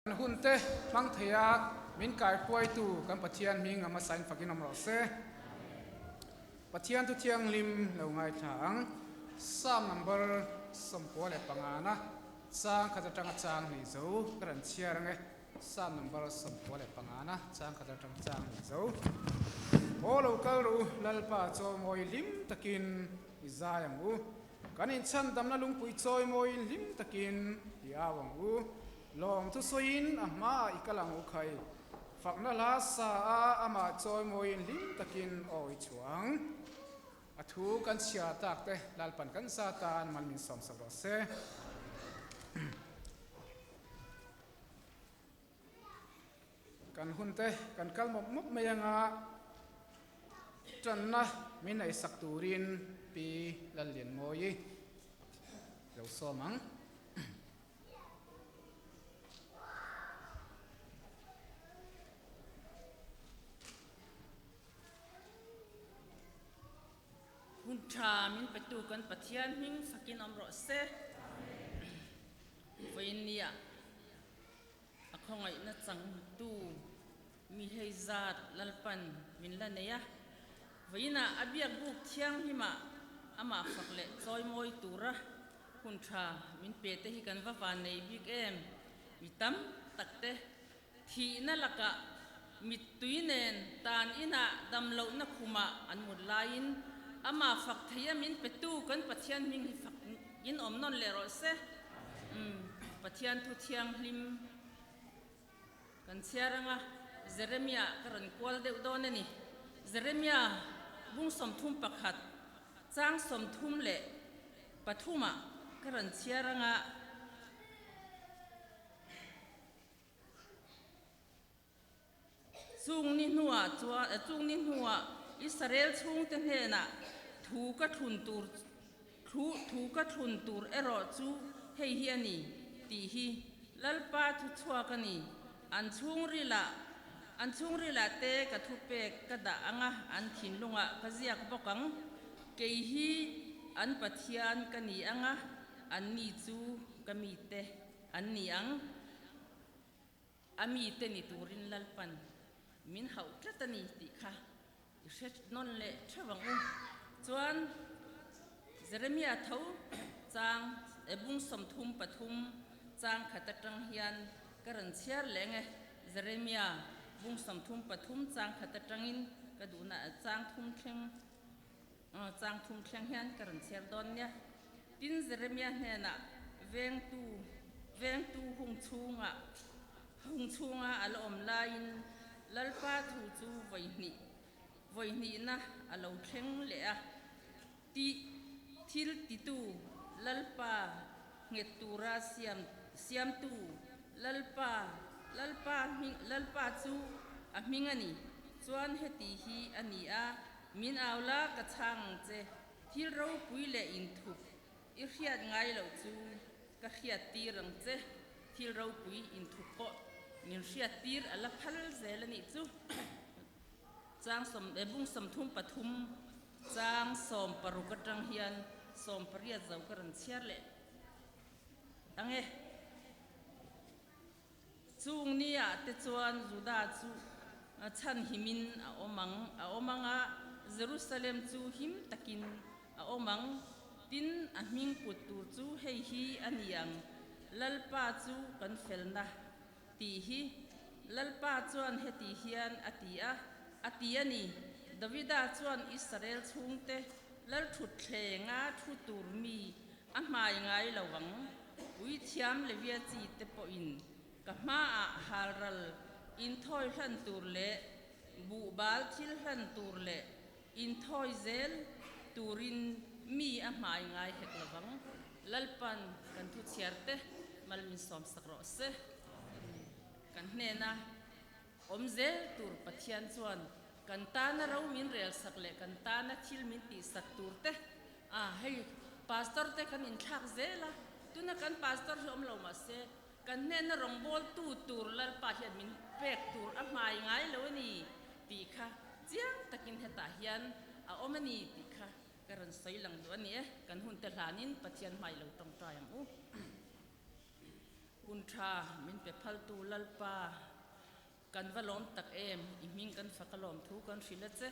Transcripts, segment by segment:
Kan hunte hmang thei a, min kaihruaitu kan Pathian hming a hmasain fakin awm rawh se. Pathian thu thianghlim lo ngaithla ang. Psalm number 95 na chang khat atanga chang nei zo ka rawn chhiar ang e. Psalm number 95 na chang khat atang chang nei zo. Aw lo kal ru Lalpa chawimawi hlim takin i zai ang u. Kan inchhandamna lungpui chawimawiin hlim takin i au ang u. Lawm thusawiin a hmaah i kal ang u khai. Fakna hla sa a amah chawimawiin hlim takin aw i chhuah ang. A thu kan chhiar tak te Lalpan kan sa tan mal min sawmsak rawh se. Kan hun te kan kal mawp mawp mai anga tanna min eisak turin Pi Lallianmawii lo sawm ang. Hun tha min petu kan Pathian hming fakin awm rawh se. Vawiin nia a khawngaihna changtu mi hei zat Lalpan min la nei a. Vawiinah a biak buk thianghlimah amah fak leh chawimawi tura Hun tha min pe te hi kan va van nei bik em? Mi tam tak te thihna lakah mittui nen tan inah dam lohna khumah an mut laiin amah fak thei a min petu kan Pathian hming hi fak in awm nawn leh rawh se. Umm Pathian thu thianghlim kan chhiar anga Jeremia ka rawn kual deuh dawn a ni. Jeremia bung 31 chang 33 ah ka rawn chhiar anga chung ni hnuah chuan chung ni hnuah Israel chhungte hnenah thu ka thlun tur Thu thu ka thlun tur erawh chu hei hi a ni, tih hi Lalpa thu chhuak a ni. An chhungrilah an chhungrilah te ka thu pek ka dah ang a, an thinlungah ka ziak bawk ang. Kei hi an Pathian ka ni ang a, anni chu ka mite an ni ang. A mite ni turin Lalpan min hauh tlat a ni tih kha i hre nawn leh theuh ang u. Chuan Jeremia tho chang e bung 33 chang khat atang hian ka rawn chhiar leng e. Jeremia bung 33 chang khat atangin ka duhna chang thum thleng chang thum thleng hian ka rawn chhiar dawn nia. Tin Jeremia hnenah vengtu vengtu hung chhungah hung chhunga a la awm laiin Lalpa thu chu vawihnih vawihnihna a lo thleng leh a, ti thil titu Lalpa nghet tura siam siamtu Lalpa Lalpa hming Lalpa chu a hming a ni. Chuan heti hi a ni a, min au la ka chhang ang che, thil ropui leh inthup i hriat ngai loh chu ka hriat tir ang che. Thil ropui inthup pawh min hriat tir a la phal zel a nih chu. Chang sawm eh bung 33 chang 16 atang hian 18 zo ka rawn chhiar leh ang e. Chung niah te chuan Juda chu chhan himin a awm ang a awm ang a, Jerusalem chu him takin a awm ang. Tin, a hming put tur chu hei hi a ni ang, Lalpa chu kan felna tih hi. Lalpa chuan heti hian a ti a, a ti a ni, Davida chuan Israel chhungte lalthutthleng-a thu tur mi a hmai ngai lo ang. Puithiam Levia chi te pawhin ka hmaah halral inthawi hlan tur leh buhbal thil hlan tur leh Inthawi zel turin mi a hmai ngai hek lovang. Lalpan kan thu chhiar te mal min sawmsak rawh se. Kan hnena awm zel tur Pathian chuan kan tana ro min relsak leh kan tana thil min tihsak tur te a hei pastor te kan inthlak zel a, tuna kan pastor hi awm lo mahse kan hnena rawngbawltu tur Lalpa hian min pek tur a hmai ngai lo a ni tih kha chiang takin hetah hian a awm a ni tih kha ka rawn sawi lang duh a ni e. Kan hun te hlanin Pathian hmai lo tawngtai ang u. Hun tha min pe phaltu Lalpa, kan va lawm tak em, i hming kan fak a lawm thu kan hrilh a che.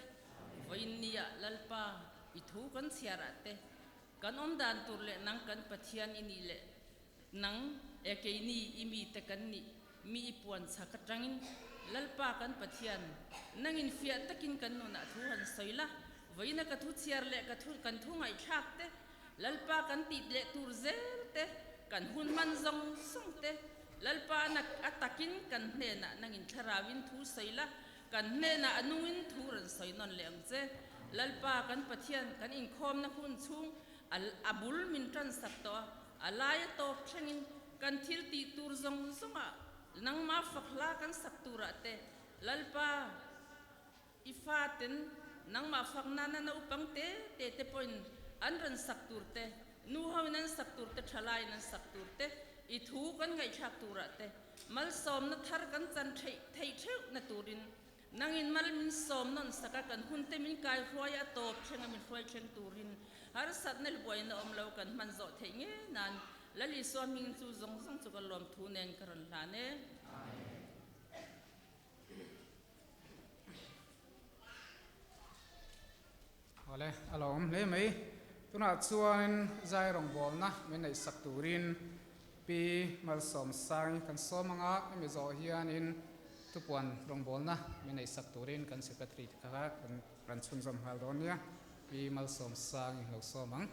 Vawiin nia Lalpa, i thu kan chhiar ah te, kan awm dan tur leh nang kan Pathian i nih leh nang e keini i mite kan nih mi i puan chak atangin Lalpa kan Pathian, nangin fiah takin kan nunah thu han sawi la, vawiina ka thu chhiar leh ka thu kan thu ngaihthlak te, Lalpa kan tih leh tur zel te, kan hun hman zawng zawng te, Lalpa a takin kan hnenah nangin thlarauin thu sawi la, kan hnenah a nungin thu rawn sawi nawn leh ang che. Lalpa kan Pathian kan inkhawmna hun chhung a bul min tan sak tawh a, a laia tawp thlengin kan thil tih tur zawng zawngah nangmah fak hla kan sak turah te Lalpa i faten nangmah fak nana naupang te te te pawhin an rawn sak tur te, nu hoin an sak tur te, thalaiin an sak tur te, i thu kan ngaihthlak turah te malsawmna thar kan chan theih theih theuhna turin Nangin mal min sawm nawn sak a, kan hunte min kai hruai a tawp thleng a min hruai thleng turin harsatna leh buaina awm lo kan hman zawh theih ngei nan Lal Isua hming chu zawng zawng chu ka lawm thu nen ka rawn hlan e. Awle, a lo awm hle mai. Tunah chuanin zai rawngbawlna min neih sak turin Pi Malsawm Sangi kan sawm anga hemi zawh hianin thupuan rawngbawlna min neih sak turin kan Secretary te kha kan rawn chhunzawm nghal dawn nia. Pi Malsawm Sangi lo sawm ang.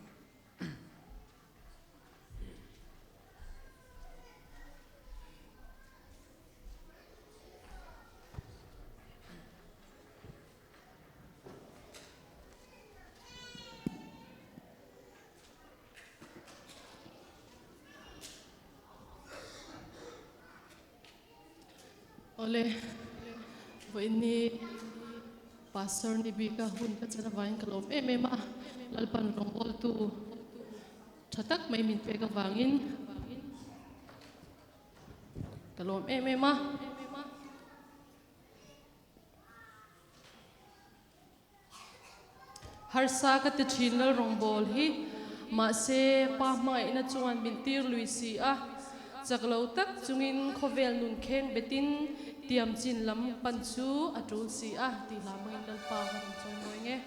Awle, vawiinni Pastor ni bika hun ka chan avangin ka lawm em em a, Lalpan rawngbawltu tha tak mai min pek avangin ka lawm em em a. Harsa ka ti thin lal rawngbâwl hi, mahse pa hmangaihna chuan min tir lui si a, chak lo tak chungin khawvel nun kheng betin tiam chin lam pan chu a tul si a tih hla hmangin Lalpa ka rawn chawi mawi nge.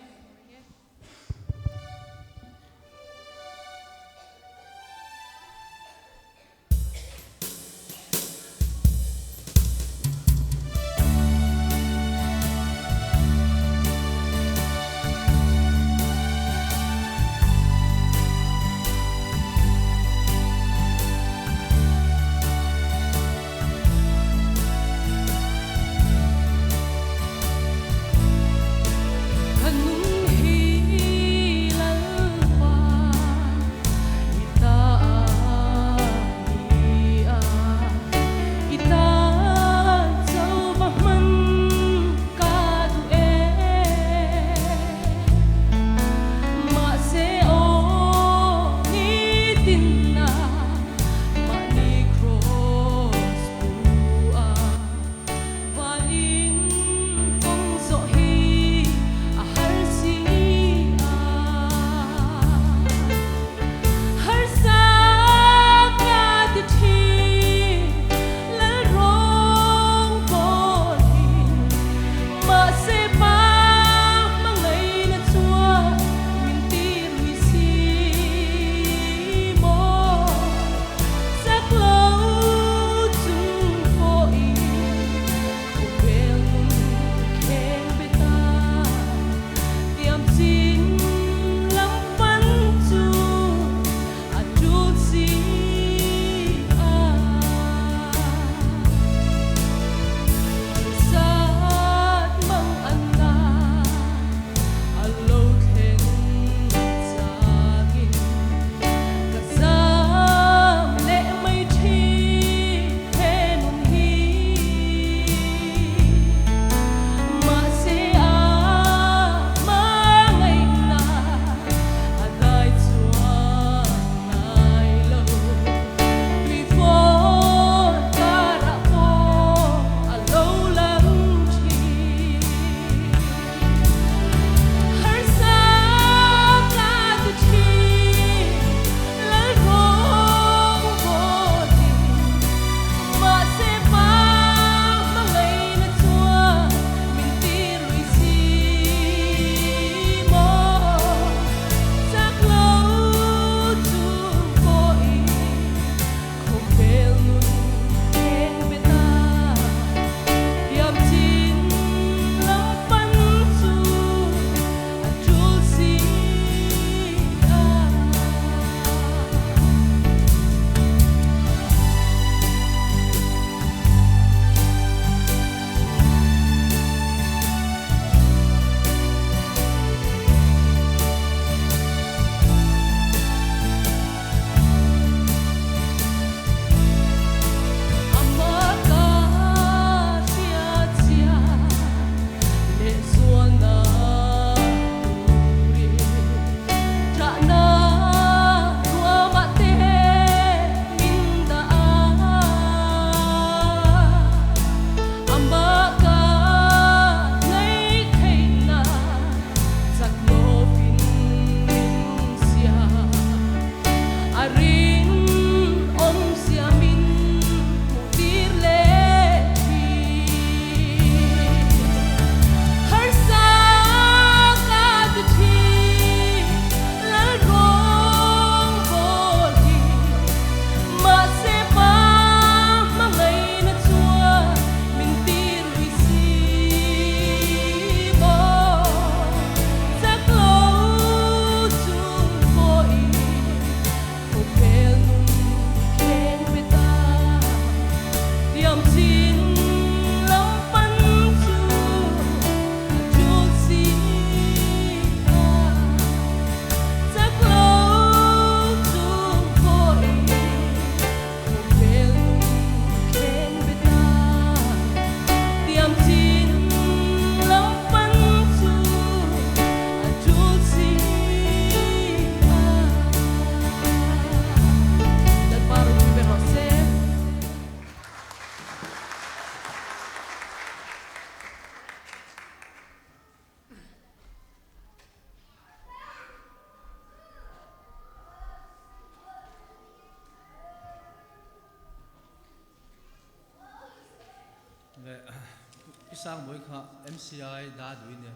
Pi Sangbawi kha MCI Dadui nia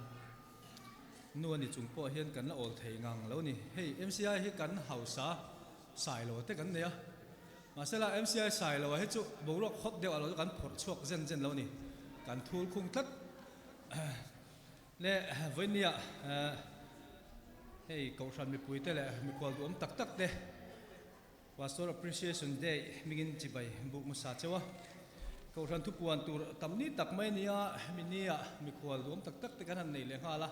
nu a ni chung pawh hian kan la awl thei ngang lo ni. Hei MCI hi kan hausa sailo te kan nei a, mahsela MCI sailo ah hi chu boruak hawt deuh ah lo chu kan phawrh chhuak zen zen lo ni, kan thul khung tlat. Le vawinia hei Kohhran mipuite leh mikhual duhawm tak tak te Pastor Appreciation Day hmingin chibai buk hmasa cheu a. Kohhran thupuan tur tam ni tak mai nia hemi nia mikhual duhawm tak tak te kan han nei leh nghal a,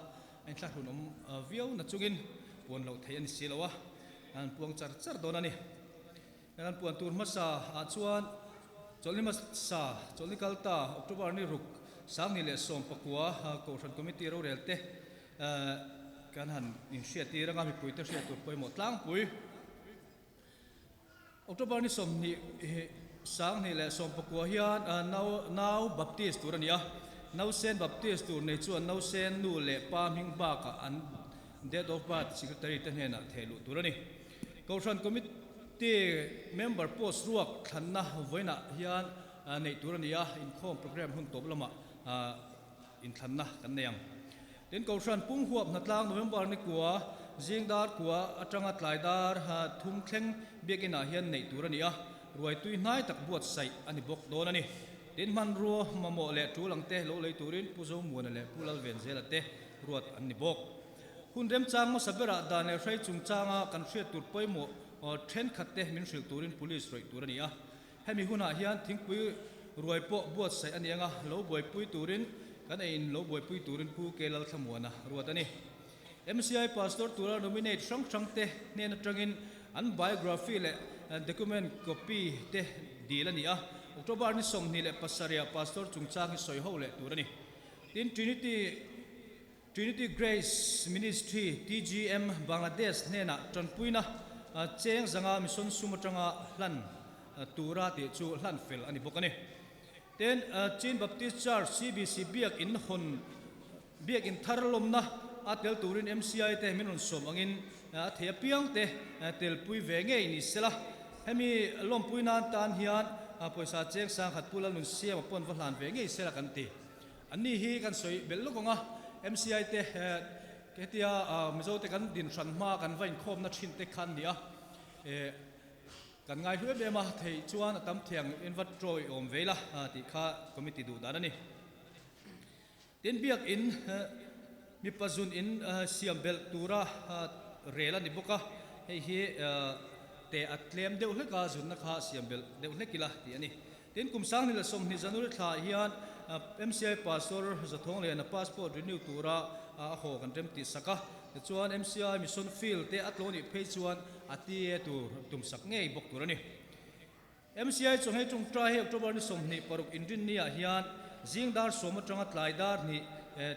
a inthlahrun awm viau na chungin puan loh theih a ni si lo a, an puang char char dawn a ni. Kan puan tur hmasa ah chuan Chawlhni hmasa, Chawlhni kalta, October ni ruk, 2019 Kohhran Committee rorel te kan han inhriattir anga mipuite hriat tur pawimawh tlangpui. October ni 20, 2019 hian nau Baptist tur a ni a, Nausen Baptist tur nei chuan nausen nu leh pa hming bakah an date of birth secretary te hnenah theh luh tur a ni. Kohhran Committee member post ruak thlanna vawiinah hian neih tur a ni a, inkhawm programme hun tawp lamah inthlanna kan nei ang. Tin, Kohhran pum huap hnatlang November ni kua zing dar kua atanga tlai dar thum thleng biakinah hian neih tur a ni a, ruaitui hnai tak buatsaih a ni bawk dawn a ni. Tin, hmanrua mamawh leh tul ang te lo lei turin Pu Zomuana leh Pu Lalvenzela te ruat an ni bawk. Hun remchang hmasa berah dan leh hrei chungchanga kan hriat tur pawimawh thenkhat te min hrilh turin Police rawih tur a ni a. Hemi hunah hian thingpui ruai pawh buatsaih a ni anga, lo buaipui turin kan eiin lo buaipui turin Pu K Lalthlamuana ruat a ni. MCI Pastor tura nominate hrang hrang te hnen atangin an biography leh document copy te dil a ni a. October ni 27 ah Pastor chungchang hi sawi ho leh tur a ni. Tin, Trinity. Trinity Grace Ministry, TGM, Bangladesh hnenah tanpuina cheng zanga mission sum atanga hlan tura tih chu hlan fel a ni bawk a ni. Tin, Chin Baptist Church, CBC, biak in hawn biak in thar lawmna a tel turin MCI te min rawn sawm angin a thei apiang te telpui ve ngei ni sela. Hemi lawmpui nan tan hian pawisa cheng 10,000 Pu Lalnunsiama pawn va hlan ve ngei sela kan ti. An ni hi kan sawi belh lawk ang a, MCI te hetia Mizo te kan din hran hma kan va inkhawmna thin te kha an ni a, kan ngai hlu em em a, theih chuan a tam thiang in va trawi awm ve ila tih kha committee duh dan a ni. Tin biakin mipa zun in siam belh tura rel a ni bawk a, hei hi te a tlem deuh hlek a, zunna kha siam belh deuh hlek ila tih a ni. Tin, kum 2020 January thla ah hian MCI Pastor Zathawng Liana passport renew tura a haw kan rem tih sak a. Tichuan, MCI Mission Field te a tlaw nih phei chuan a TA tur tum sak ngei bawk tur a ni. MCI Chawnghei Tawngtai hi October ni 26 Inrinni ah hian zing dar sawm atanga tlai dar hnih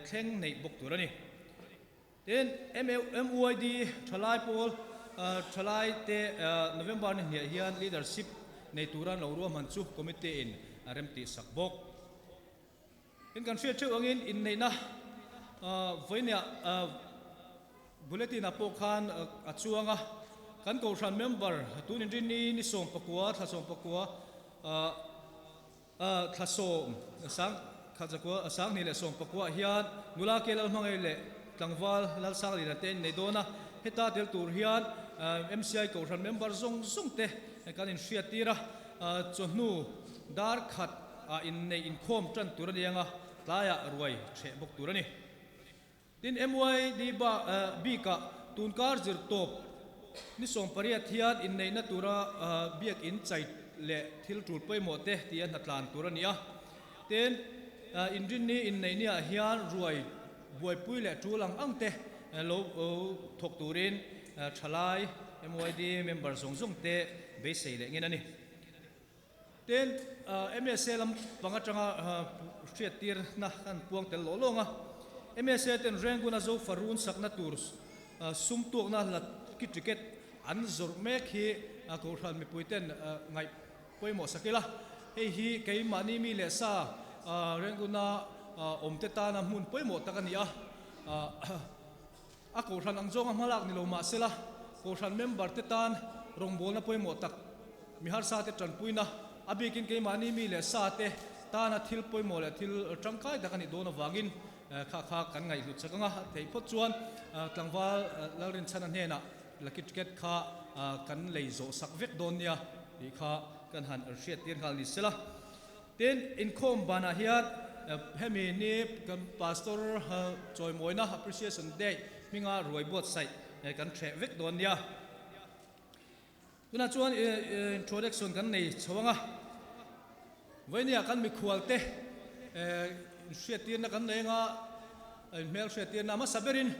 thleng neih bawk tur a ni. Tin, MUID thalai pawl thalai te November ni hniah hian leadership nei tura an lo ruahman chu committee in a remtih sak bawk. Tin, kan hriat theuh angin inneihna vawinia bulletin ah pawh khan a chuang a, kan kohhran member tun inrinni ni 19 thla 19 Thla sawm sang khat zakua 2019 ah hian nula ke Lalhmangaih leh tlangval Lalsanglina te an innei dawn a, heta tel tur hian MCI Kohhran member zawng zawng te kan inhriat tir a, chawhnu dar khat ah inneih inkhawm tan tur a ni ang a, tlaiah ruai hreh bawk tur a ni. Tin, MYD bikah tunkar zir tawp ni 18 hian inneihna tura biakin chai leh thil tul pawimawh te tia hnatlan tur a ni a. Tin, inrinni inneihniah hian ruai buaipui leh tul ang ang te lo thawk turin thalai MYD member zawng zawng te beisei leh ngen a ni. Tin, MSA lam pang atanga hriattirna kan puang tel lawh lawng a. MSA ten Renguna Zofa run sakna tur sum tuakna lucky ticket an zawrh mek hi Kohhran mipui ten ngaih pawimawh sak ila. Hei hi keimahni mi leh sa Renguna awmte tana hmun pawimawh tak a ni a. A Kohhran ang zawnga hmalak ni lo mah sela, Kohhran member te tan rawngbawlna pawimawh tak, mi harsa te tanpuina, a bikin keimahni mi leh sa te tana thil pawimawh leh thil tangkai tak a nih dawn avangin kha kha kan ngaihhlut chak ang a, theih phawt chuan tlangval Lalrinchhana hnenah lucky ticket kha kan lei zawh sak vek dawn nia tih kha kan han hriat tir nghal ni sela. Tin, inkhawm banah hian hemi ni kan Pastor chawimawina Appreciation Day hminga ruai buatsaih kan hreh vek dawn nia. Tunah chuan introduction kan nei chho ang a, Vainia kan mikhualte inhriattirna kan nei ang a, inhmel hriattirna hmasa berin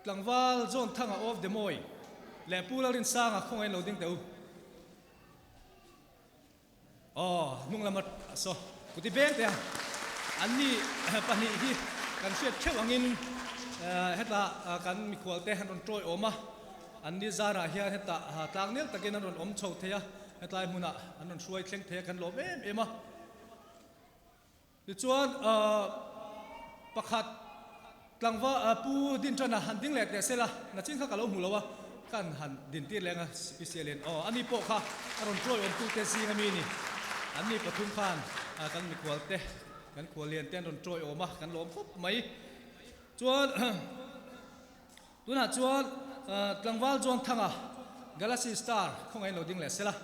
Tlangval John Thanga of Demawi leh Pu Lalrinsanga khawngaih lo ding teh u. Aw, hnung lama saw kuti veng te a, anni pahnih hi kan hriat theuh angin heta kan mikhual te an rawn tawi awm a, anni zarah hian heta tlang nel takin an rawn awm chho thei a, hetlai hmunah an rawn hruai thleng thei a, kan lawm em em a. Tichuan, pakhat tlangva Pu Dinṭana han ding leh teh sela, nachin kha ka lo hmu lo a, kan han dintir leng a, special in aw, ani pawh kha a rawn tuai awmtute zing ami ni, anni pathum khan kan mikhual te, kan khuallian te an rawn tuai awm a, kan lawm khawp mai. Chuan, tunah chuan tlangval John Thanga, Galaxy Star khawngaih in lo ding leh sela.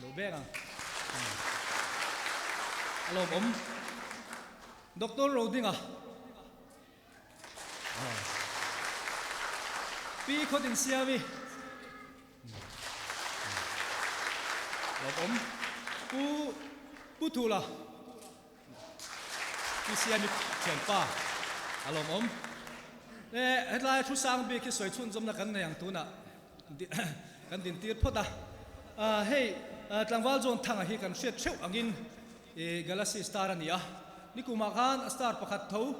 Lo beng ang. A lawmawm. Doctor Rodinga. Pi Khawtin Siami. Lawmawm. Pu Pu Thula. Pi Siami thianpa. A lawmawm. Hetlai thu sang bik hi sawi chhunzawmna kan nei ang tunah. Kan dintir phawt a. Hei tlangval John Thanga hi kan hriat theuh angin Galaxy star a ni a. Nikumah khan a star pakhat tho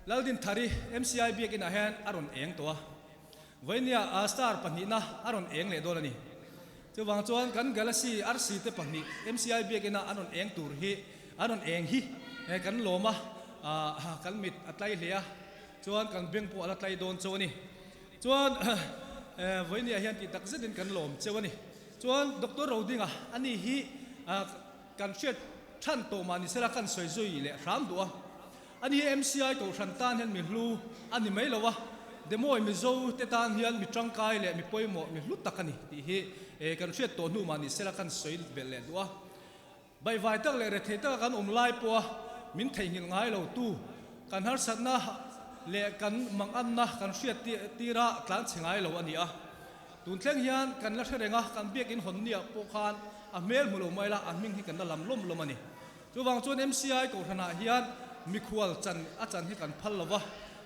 Laldinthari MCI biakinah hian a rawn eng tawh a. Vawinia star pahnihna a rawn eng leh dawn a ni. Chuvang chuan kan Galaxy RC te pahnih MCI biakina an rawn eng tur hi an rawn eng hi kan lawm a, kan mit a tlai hle a, chuan kan beng pawh a la tlai dawn chauh a ni. Chuan vawinia hian tih tak zetin kan lawm cheu a ni. Chuan Doctor Rodinga ani hi kan hriat than tawh mah ni sela kan sawi zui leh hram duh a. Ani hi MCI kohhran tan hian mi hlu a ni mai lo a, Demawi Mizo te tan hian mi tangkai leh mi pawimawh mi hlu tak a ni tih hi kan hriat tawh hnu mah ni sela kan sawi belh leh duh a. Baihvai tak leh rethei taka kan awm lai pawha min theihnghilh ngai lo tu, kan harsatna leh kan manganna kan hriat tira tlan chhe ngai lo a ni a. Tun thleng hian kan la hre reng a, kan biakin hawn niah pawh khan a hmel hmu lo mai la, a hming hi kan la lam lawm lawm a ni. Chuvang chuan MCI kohhranah hian mikhual chan a chan hi kan phal lo va,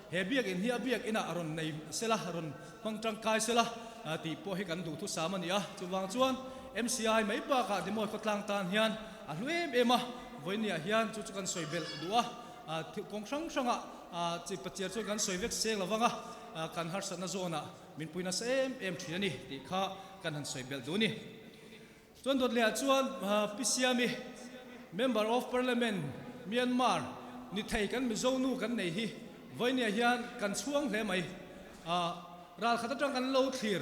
he biakin hi a biakinah rawn nei sela, rawn hmang tangkai sela tih pawh hi kan duhthusam a ni a. Chuvang chuan MCI mai bakah Demawi khawtlang tan hian a hlu em em a, vawinia hian chu chu kan sawi belh duh a, kawng hrang hrangah chi pachiar chuan kan sawi vek seng lo vang a, kan harsatna zawnah min pui nasa em em thin a ni tih kha kan han sawi belh duh a ni. Chuan dawt lehah chuan Pi Siami, Member of Parliament, Myanmar, ni thei kan Mizo nu kan nei hi vawinia hian kan chhuang hle mai. Ral khat atang kan lo thlir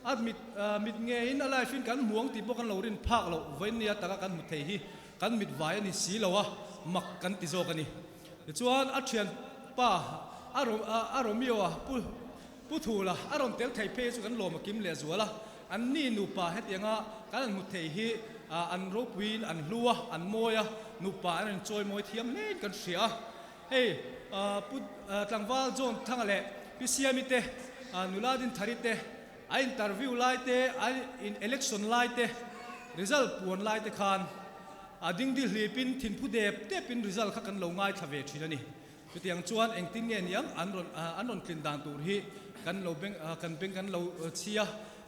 a, mit mit ngeiin a life in kan hmuang tih pawh kan lo rin phak loh vawinia taka kan hmu thei hi kan mit vai a ni si lo a, mak kan ti zawk a ni. Tichuan a thianpa a Romeo a Pu Pu Thula a rawn tel thei phei chu kan lawm a kim leh zual a, an ni nupa hetianga kan han hmu thei hi an ropuiin an hlu a, an mawi a, nupa an rawn chawi mawi thiam hlein kan hria a. Hei Pu Tlangval John Thanga leh Pi Siami te, Nula Dinthari te, a interview lai te, a in election lai te, result puan lai te khan a dingdi hlipin thinphu dep depin result kha kan lo ngaithla ve thin a ni. Chutiang chuan engtin nge niang an rawn an rawn tlin dan tur hi kan lo beng kan beng kan lo chhi a,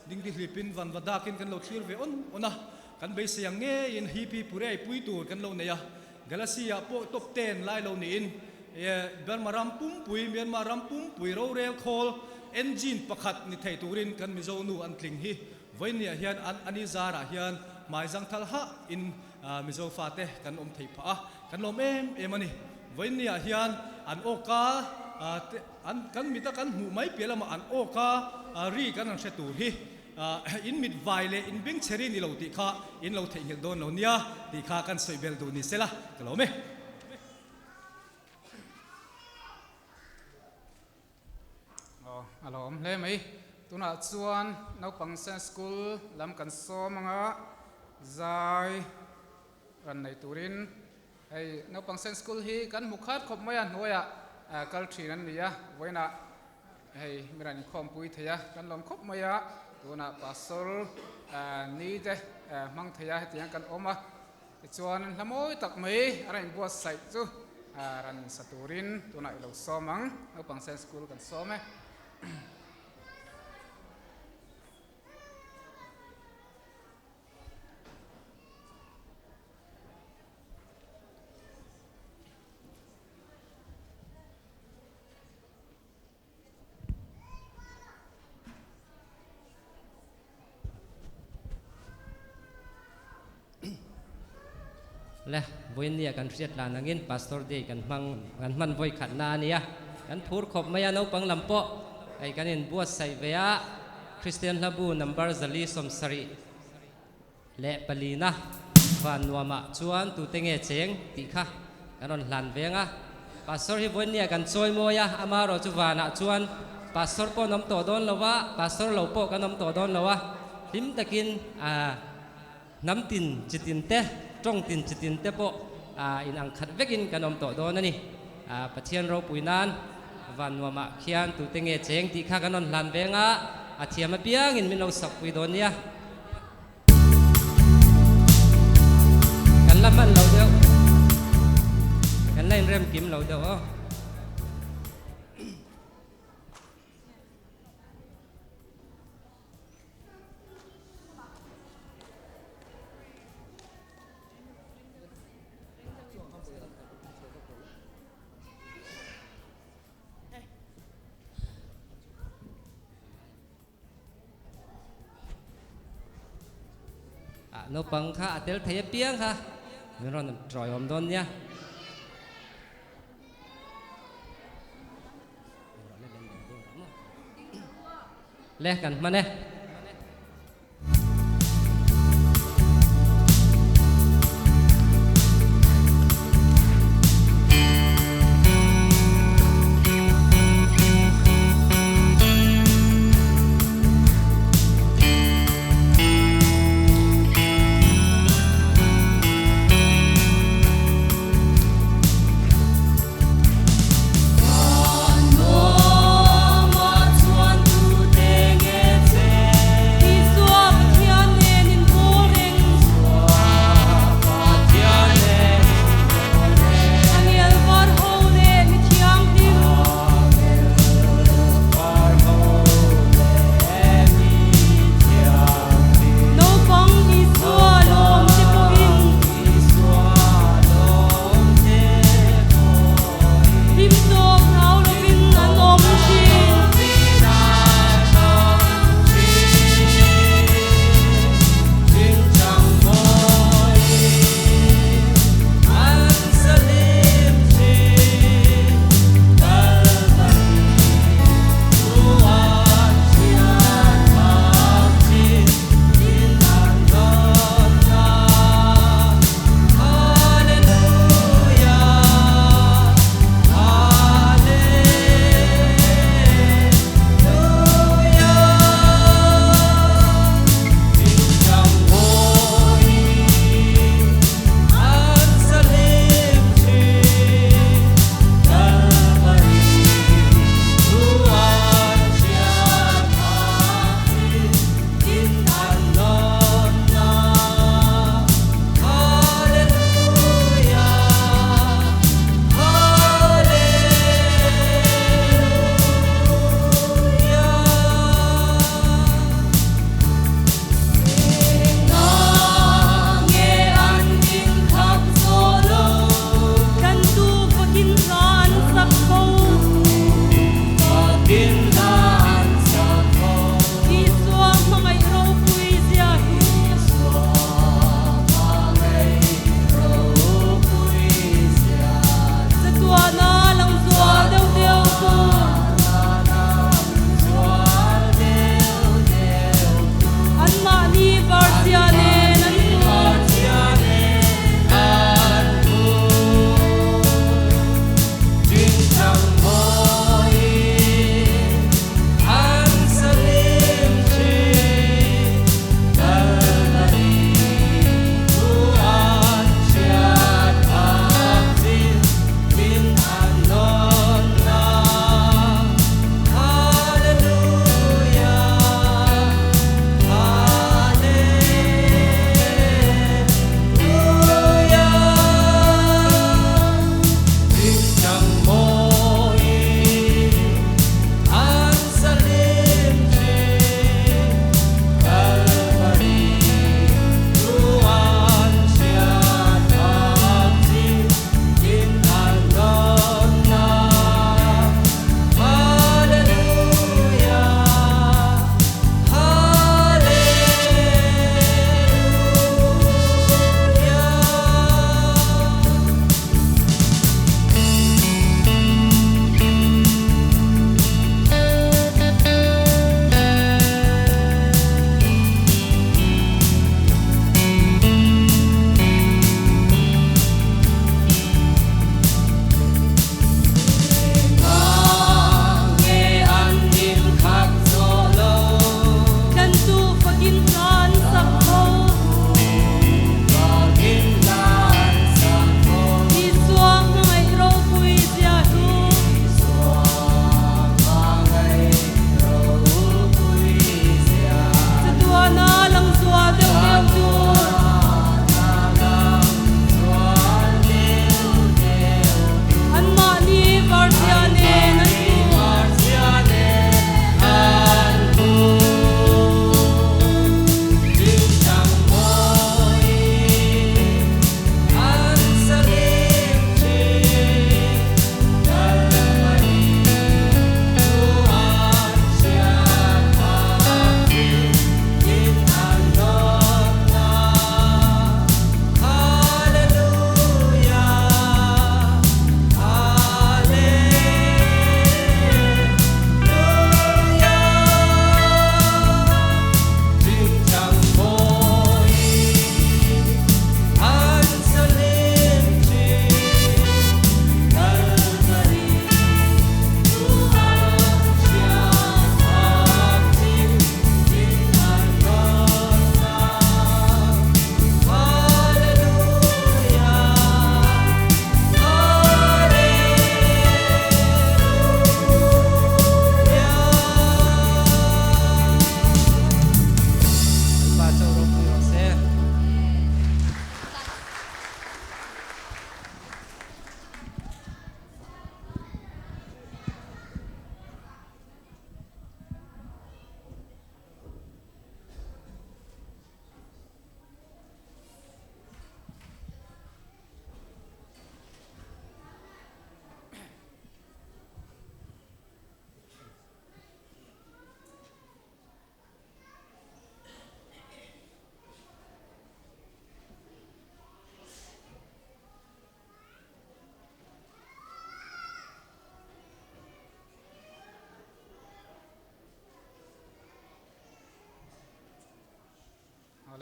dingdi hlipin van va dakin kan lo thlir ve awn awn a, kan beisei ang ngeiin hipi purei pui tur kan lo nei a, Galaxy ah pawh top ten lai lo niin Burma ram pumpui Myanmar ram pumpui rorel khawl engine pakhat ni thei turin kan Mizo nu an tling hi vawinia hian an ani zarah hian hmai zangthal hah in Mizo fate kan awm theih phah a, kan lawm em em a ni. Vawinia hian an awka te an kan mita kan hmuh mai piah lamah an awka ri kan han hre tur hi. In mit vai leh in beng chhe ri ni lo tih kha in lo theihnghilh dawn lo nia tih kha kan sawi bel duh ni sela ka lo awm e. Aw, a lo awm hle mai. Tunah chuan naupang Sen School lam kan sawm anga zai ran nei turin hei naupang Sen School hi kan hmu khat khawp mai a, hnuaiah kal thin an ni a, vawiinah hei mi rawn inkhawmpui thei a, kan lawm khawp mai a, tunah Pastor ni te hmang thei a hetiang kan awm a. Tichuan hla mawi tak mai a rawn inbuatsaih chu rawn sa turin tunah i lo sawm ang. Naupang Sen School kan sawm e. Le, vawiinnia kan hriat lan angin Pastor Day kan hmang, kan hman vawi khatna a nia. Kan phur khawp mai a, naupang lam pawh hei kan inbuatsaih ve a, Kristian hlabu number 474 na van nuamah chuan tute nge cheng tih kha kan rawn hlan veng a. Pastor hi vawiinnia kan chawi mawi a, amaherawh chu vanah chuan Pastor pawh an awm tawh dawn lo a, Pastor lo pawh kan awm tawh dawn lo a, hlim takin a. Hnam tin chi tin te, tawng tin chi tin te pawh in ang khat vekin kan awm tawh dawn a ni. Pathian ropui nan van nuamah khian tute nge cheng tih kha kan rawn hlan veng a, a thiam apiangin min lo sakpui dawn nia. Kan la hman lo deuh, kan la inrem kim lo deuh aw. Naupang kha a tel thei apiang kha min rawn tawiawm dawn nia. Le kan hman e.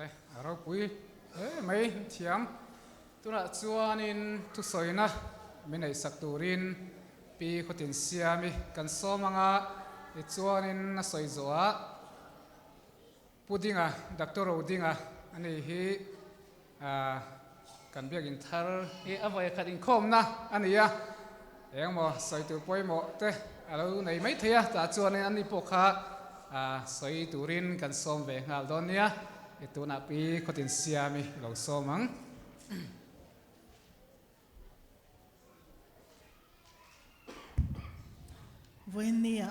Awle, a ropui hle mai thiam. Tunah chuanin thusawina min neihsak turin Pi Khawtin Siami kan sawm anga tichuanin a sawi zawhah Pu Dinga, Doctor Rodinga a ni hi kan biakin thar hi a vawi khat inkhawmna a ni a, engmaw sawi tur pawimawh te a lo nei mai thei a, tah chuanin ani pawh kha sawi turin kan sawm ve nghal dawn nia, tunah Pi Khawtin Siami lo sawm ang. Vawiinnia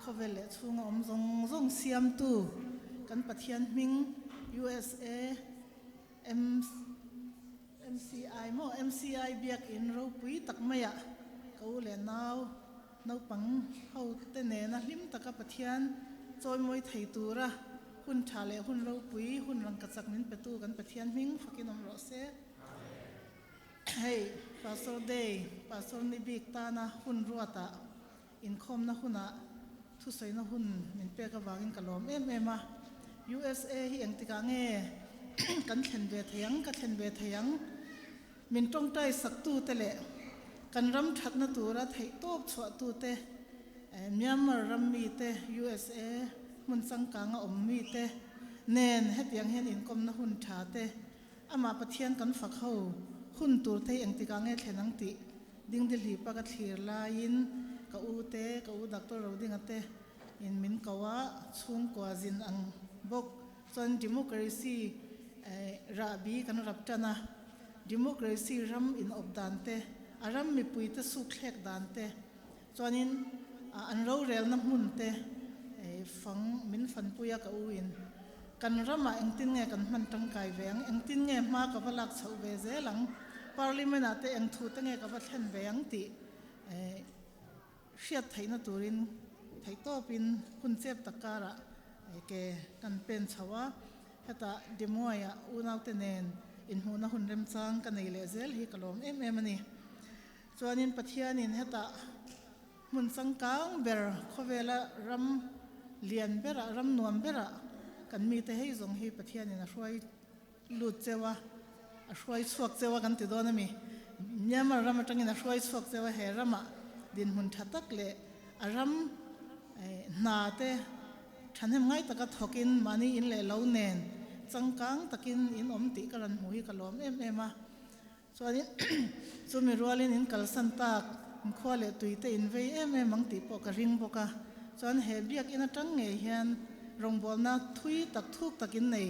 khawvel leh chhunga awm zawng zawng siamtu kan Pathian hming USA MCI maw MCI biakin ropui tak maiah ka u leh nau naupang ho te nena hlim taka Pathian chawimawi thei tura hun tha leh hun ropui hun rangkachak min petu kan Pathian hming fakin awm rawh se. Hei Pastor Day, Pastor ni bik tana hun ruatah inkhawmna hunah thusawiina hun min pek avangin ka lawm em em a. USA hi engtikah nge kan thlen ve thei ang, ka thlen ve thei ang? Min tawngtai saktute leh kan ram thatna tura theihtawp chhuahtute, Myanmar ram mite, USA hmun changkanga awm mite nen hetiang hian inkawmna hun tha te Amah Pathian kan fak ho hun tur te hi engtikah nge thlen ang tih dingdi hlipa ka thlir laiin ka u te, ka u Doctor Rodinga te in min ko a, chhungkua zin ang bawk chuan democracy rahbi kan rap tan a, democracy ram in awp dan te, a ram mipui te suk thlek dan te chuanin an rorelna hmun te fang min fanpui a ka u in. Kan ramah engtin nge kan hman tangkai ve ang? Engtin nge hma ka va lak chhoh ve zel ang? Parliament ah te eng thu te nge ka va thlen ve ang tih hriat theihna turin theihtawpin hun chep tak karah ke kan pen chho a. Hetah Demuaiah unaute nen inhmuhna hun remchang ka nei leh zel hi ka lawm em em a ni. Chuanin Pathianin hetah Hmun changkang ber khawvela ram lian berah, ram nuam berah kan mite hei zawng hi Pathianin a hruai lut cheu a, a hruai chhuak cheu a kan ti dawn a mi. Myanmar ram atangin a hruai chhuak cheu a, he ramah dinhmun tha tak leh a ram hna te thahnem ngai taka thawkin mahni in leh lo nen changkang takin in awm tih ka rawn hmu hi ka lawm em em a. Chuanin chumi rualin in kalsan tak, in khua leh tui te in vei em em ang tih pawh ka ring bawk a. Chuan he biakin atang ngei hian rawngbawlna thui tak thuk tak in nei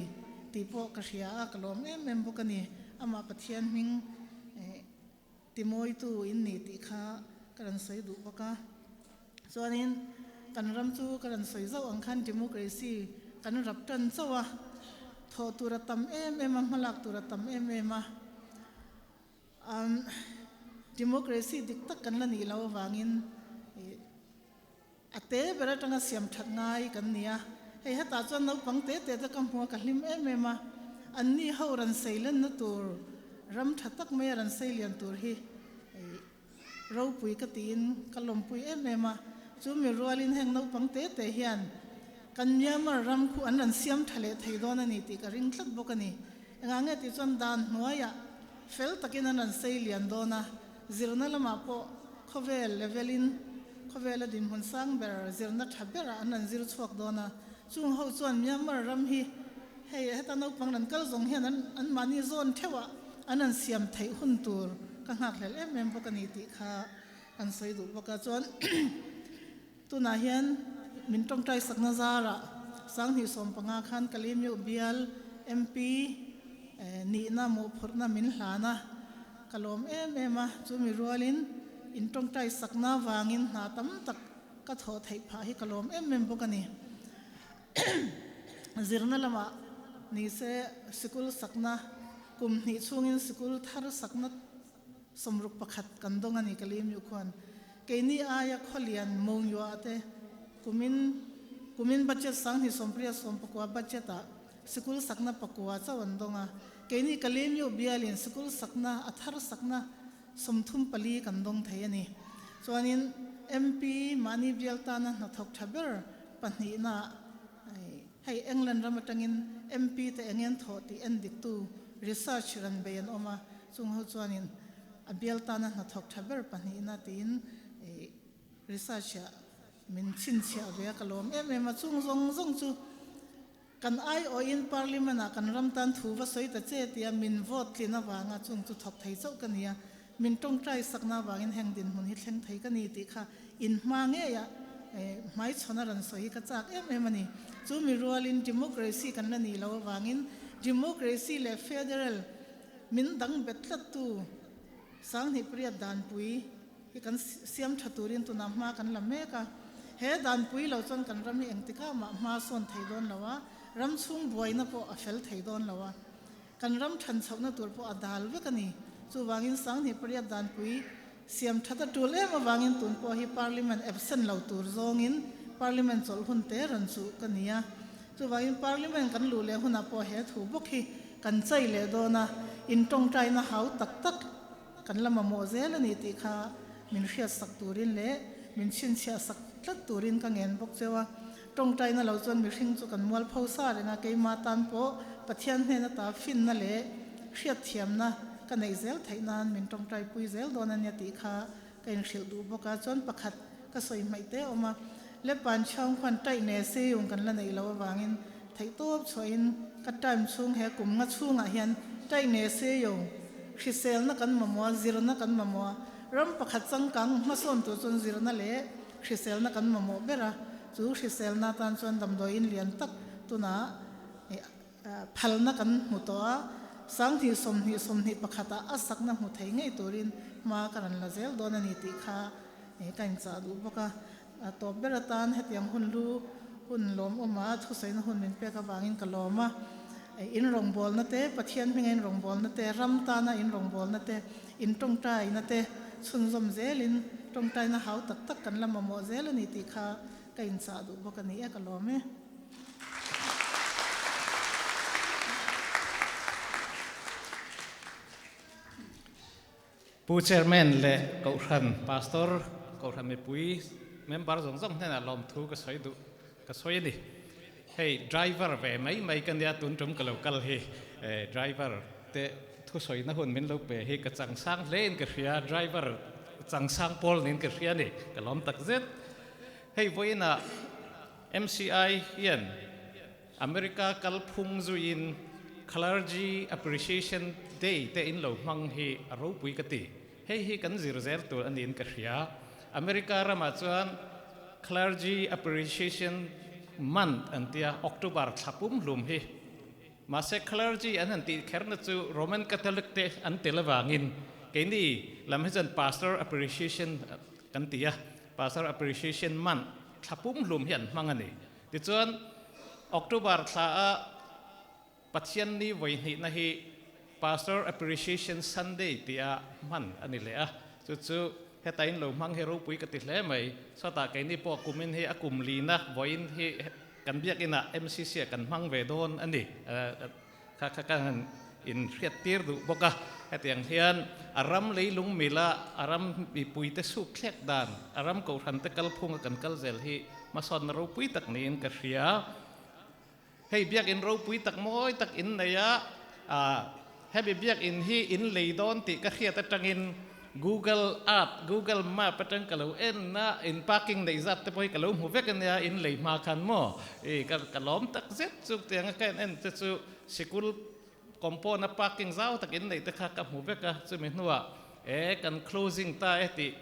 tih pawh ka hria a, ka lawm em em bawk a ni. Amah Pathian hming timawitu in ni tih kha ka rawn sawi duh bawk a. Chuanin kan ram chu ka rawn sawi zauh ang khan democracy kan rap tan chauh a, thawh tur a tam em em a, hmalak tur a tam em em a. Umm democracy dik tak kan la nih loh avangin a te ber atanga siam that ngai kan ni a. Hei hetah chuan naupang te te te ka hmu a, ka hlim em em a. Anni ho rawn seilenna tur ram tha tak maia rawn seilian tur hi Ropui ka tiin ka lawmpui em em a, chu mi rualin heng naupang te te hian kan Myanmar ram khu an rawn siam tha leh thei dawn a ni tih ka ring tlat bawk a ni. Engah nge tih chuan dan hnuaiah fel takin an rawn sei lian dawn a, zirna lamah pawh khawvel level in khawvela dinhmun sang ber zirna tha berah an rawn zir chhuak dawn a, chung ho chuan Myanmar ram hi hei heta naupang rawn kal zawng hian an anmahni zawn theuhah An an siam theih hun tur ka nghakhlel em em bawk a ni tih kha kan sawi duh bawk a. Chuan tunah hian min tawngtai sakna zarah 2015 khan Kalimiuh bial MP nihna mawhphurhna min hlan a, ka lawm em em a. Chu mi rualin in tawngtai sakna vangin hna tam tak ka thawh theih phah hi ka lawm em em bawk a ni. Zirna lamah ni se sikul sakna kum hnih chhungin sikul thar sakna 61 kan dawng a ni ka lim yuh khuan. Keini aia khawlian Mawngua te kumin kumin budget 2029 budget ah sikul sakna pakua chauh an dawng a. Keini ka lim yuh bialin sikul sakna a thar sakna 34 kan dawng thei a ni. Chuanin MP mahni bial tana hnathawk tha ber pahnihna. Hei England ram atangin MP te eng en thawh tih en diktu research ran bei an awm a, chung ho chuanin a bial tana hnathawk tha ber pahnihna tiin research ah min chhinchhiah ve a, ka lawm em em a, chung zawng zawng chu kan aiawhin Parliament ah kan ram tan thu va sawi ta che tia min vote tlin avanga chung chu thawk thei chauh ka ni a, min tawngtai sakna avangin heng dinhmun hi thleng thei ka ni tih kha inhma ngeiah hmaichhawn a rawn sawi hi ka chak em em a ni. Chu mi rualin democracy kan la nih loh avangin democracy leh federal min dang bet tlattu Sanghnih pariat danpui hi kan siam tha turin tunah hma kan la mek a. He danpui lo chuan kan ram hi engtikah mah hma sawn thei dawn lo a, ram chhung buaina pawh a fel thei dawn lo a. Kan ram than chhohna tur pawh a dal vek a ni. Chuvangin Sanghnih pariat danpui siam that a tul em avangin tun pawh hi Parliament absent lo tur zawngin Parliament chawlh hun te rawn chuh ka ni a. Chuvangin Parliament kan luh leh hunah pawh he thu bawk hi kan chai leh dawn a, in tawngtaina hau tak tak kan la mamawh zel a ni tih kha min hriatsak turin leh min chhinchhiahsak tlat turin ka ngen bawk cheu a. Tawngtaina lo chuan mihring chu kan mualpho sa reng a, keimah tan pawh Pathian hnen ata finna leh hriatthiamna ka neih zel theih nan min tawngtaipui zel dawn a nia tih kha ka inhrilh duh bawk a. Chuan pakhat ka sawi hmaih te awm a, Lepan chhang khuan taih ne seiung kan la neih loh avangin theihtawp chhuahin ka time chhung he kum nga chhungah hian taih ne seiung hriselna kan mamawh a, zirna kan mamawh a, ram pakhat changkang hmasawn tur chuan zirna leh Hriselna kan mamawh ber a, chu hriselna atan chuan damdawiin lian tak tunah phalna kan hmu tawh a, 20 20 21 ah a sakna hmu thei ngei turin hma ka rawn la zel dawn a ni tih kha ka inchah duh bawk a. A tawp ber atan hetiang hun lu hun lawmawma thusawina hun min pek avangin ka lawm a, in rawngbawlna te, Pathian hminga in rawngbawlna te, ram tana in rawngbawlna te, In tawngtaina te chhunzawm zelin tawngtaina hau tak tak kan la mamawh zel a ni tih kha ka inchah duh bawk a ni e, ka lawm e. Pu Chairman leh Kohhran Pastor, Kohhran mipui member zawng zawng hnenah lawmthu ka sawi duh ka sawi a ni. Hei driver ve mai mai ka nia tun tum ka lo kal hi driver te thusawina hun min lo pe hi ka changsang hle in ka hria driver changsang pawl niin ka hria a ni ka lawm tak zet. Hei vawiinah MCI hian America kalphung zuiin Clergy Appreciation Day te in lo hmang hi a ropui ka ti. Hei hi kan zir zel tur a niin ka hria. America ramah chuan Clergy Appreciation Month an tia, October thla pumhlum hi. Mahse clergy an han tih kherna chu Roman Catholic te an tel avangin keini lam hi chuan Pastor Appreciation kan ti a, Pastor Appreciation Month thla pumhlum hi an hmang a ni. Tichuan October thla a Pathian ni vawihnihna hi Pastor Appreciation Sunday tia hman a ni leh a, chu chu heta in lo hmang hi ropui ka ti hle mai. Chhuatah keini pawh kumin hi a kum lina vawiin hi kan biakinah MCC ah kan hmang ve dawn a ni. Kha kha ka han inhriat tir duh bawk a, hetiang hian a ram leilung mila a ram mipuite suk thlek dan, a ram kohhrante kalphunga kan kal zel hi hmasawnna ropui tak niin ka hria. Hei biakinn ropui tak mawi tak in nei a, hemi biakinn hi in lei dawn tih ka hriat atangin Google Earth, Google Map atang ka lo en a, in parking neih zat te pawh hi ka lo hmu vek ania in lei hma khan maw i ka ka lawm tak zet chu tiang a ka en en te chu sikul compound a parking zau tak in neih te kha ka hmu vek a, chumi hnuah e kan closing ta e tih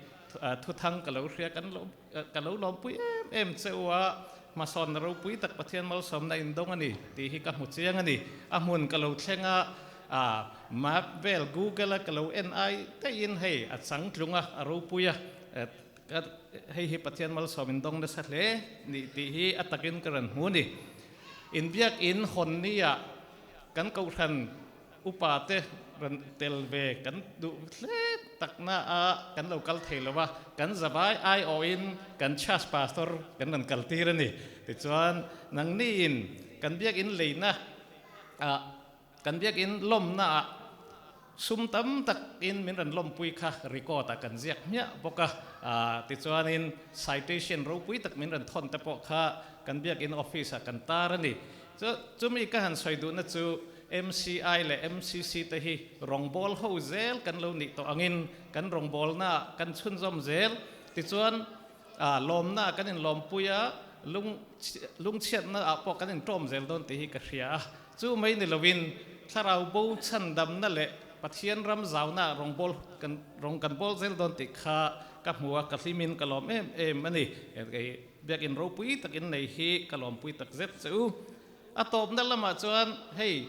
thuthang ka lo hria kan lo Ka lo lawmpui em em che u a, hmasawnna ropui tak Pathian malsawmna in dawng a ni tih hi ka hmu chiang a ni. A hmun ka lo thleng a, a map vel Google a ka lo en ai daihin hei a chang tlung a, a ropui a, hei hi Pathian malsawm in dawng nasa hle ni tih hi a takin ka rawn hmu a ni. Inbiakin hawn nia kan kohhran Upa te rawn tel ve kan duh hle takna a kan lo kal thei lo a, kan zavai aiawhin kan church pastor kan rawn kal tir a ni. Tichuan nangniin kan biakin leina ah kan biakin lawmna ah sum tam takin min rawn lawmpui kha record ah kan ziak hmiah bawk a, tichuanin citation ropui tak min rawn thawn te pawh kha. kan biakin office ah kan tar a ni. Chu chumi ka han sawi duhna chu MCI leh MCC te hi rawngbâwl ho zel kan lo nih tawh angin kan rawngbâwlnaah kan chhunzawm zel. Tichuan lawmnaah kan inlawmpui a, lung lungchhiatnaah pawh kan inṭawm zel dawn tih hi ka hria a. Chu mai ni loin thlarau bo chhandamna leh Pathian ram zaunaah rawngbâwl kan rawng kan bawl zel dawn tih kha ka hmu a, ka hlimin ka lawm em em a ni. Biakin ropui takin nei hi ka lawmpui tak zet che u. A tawpna lamah chuan hei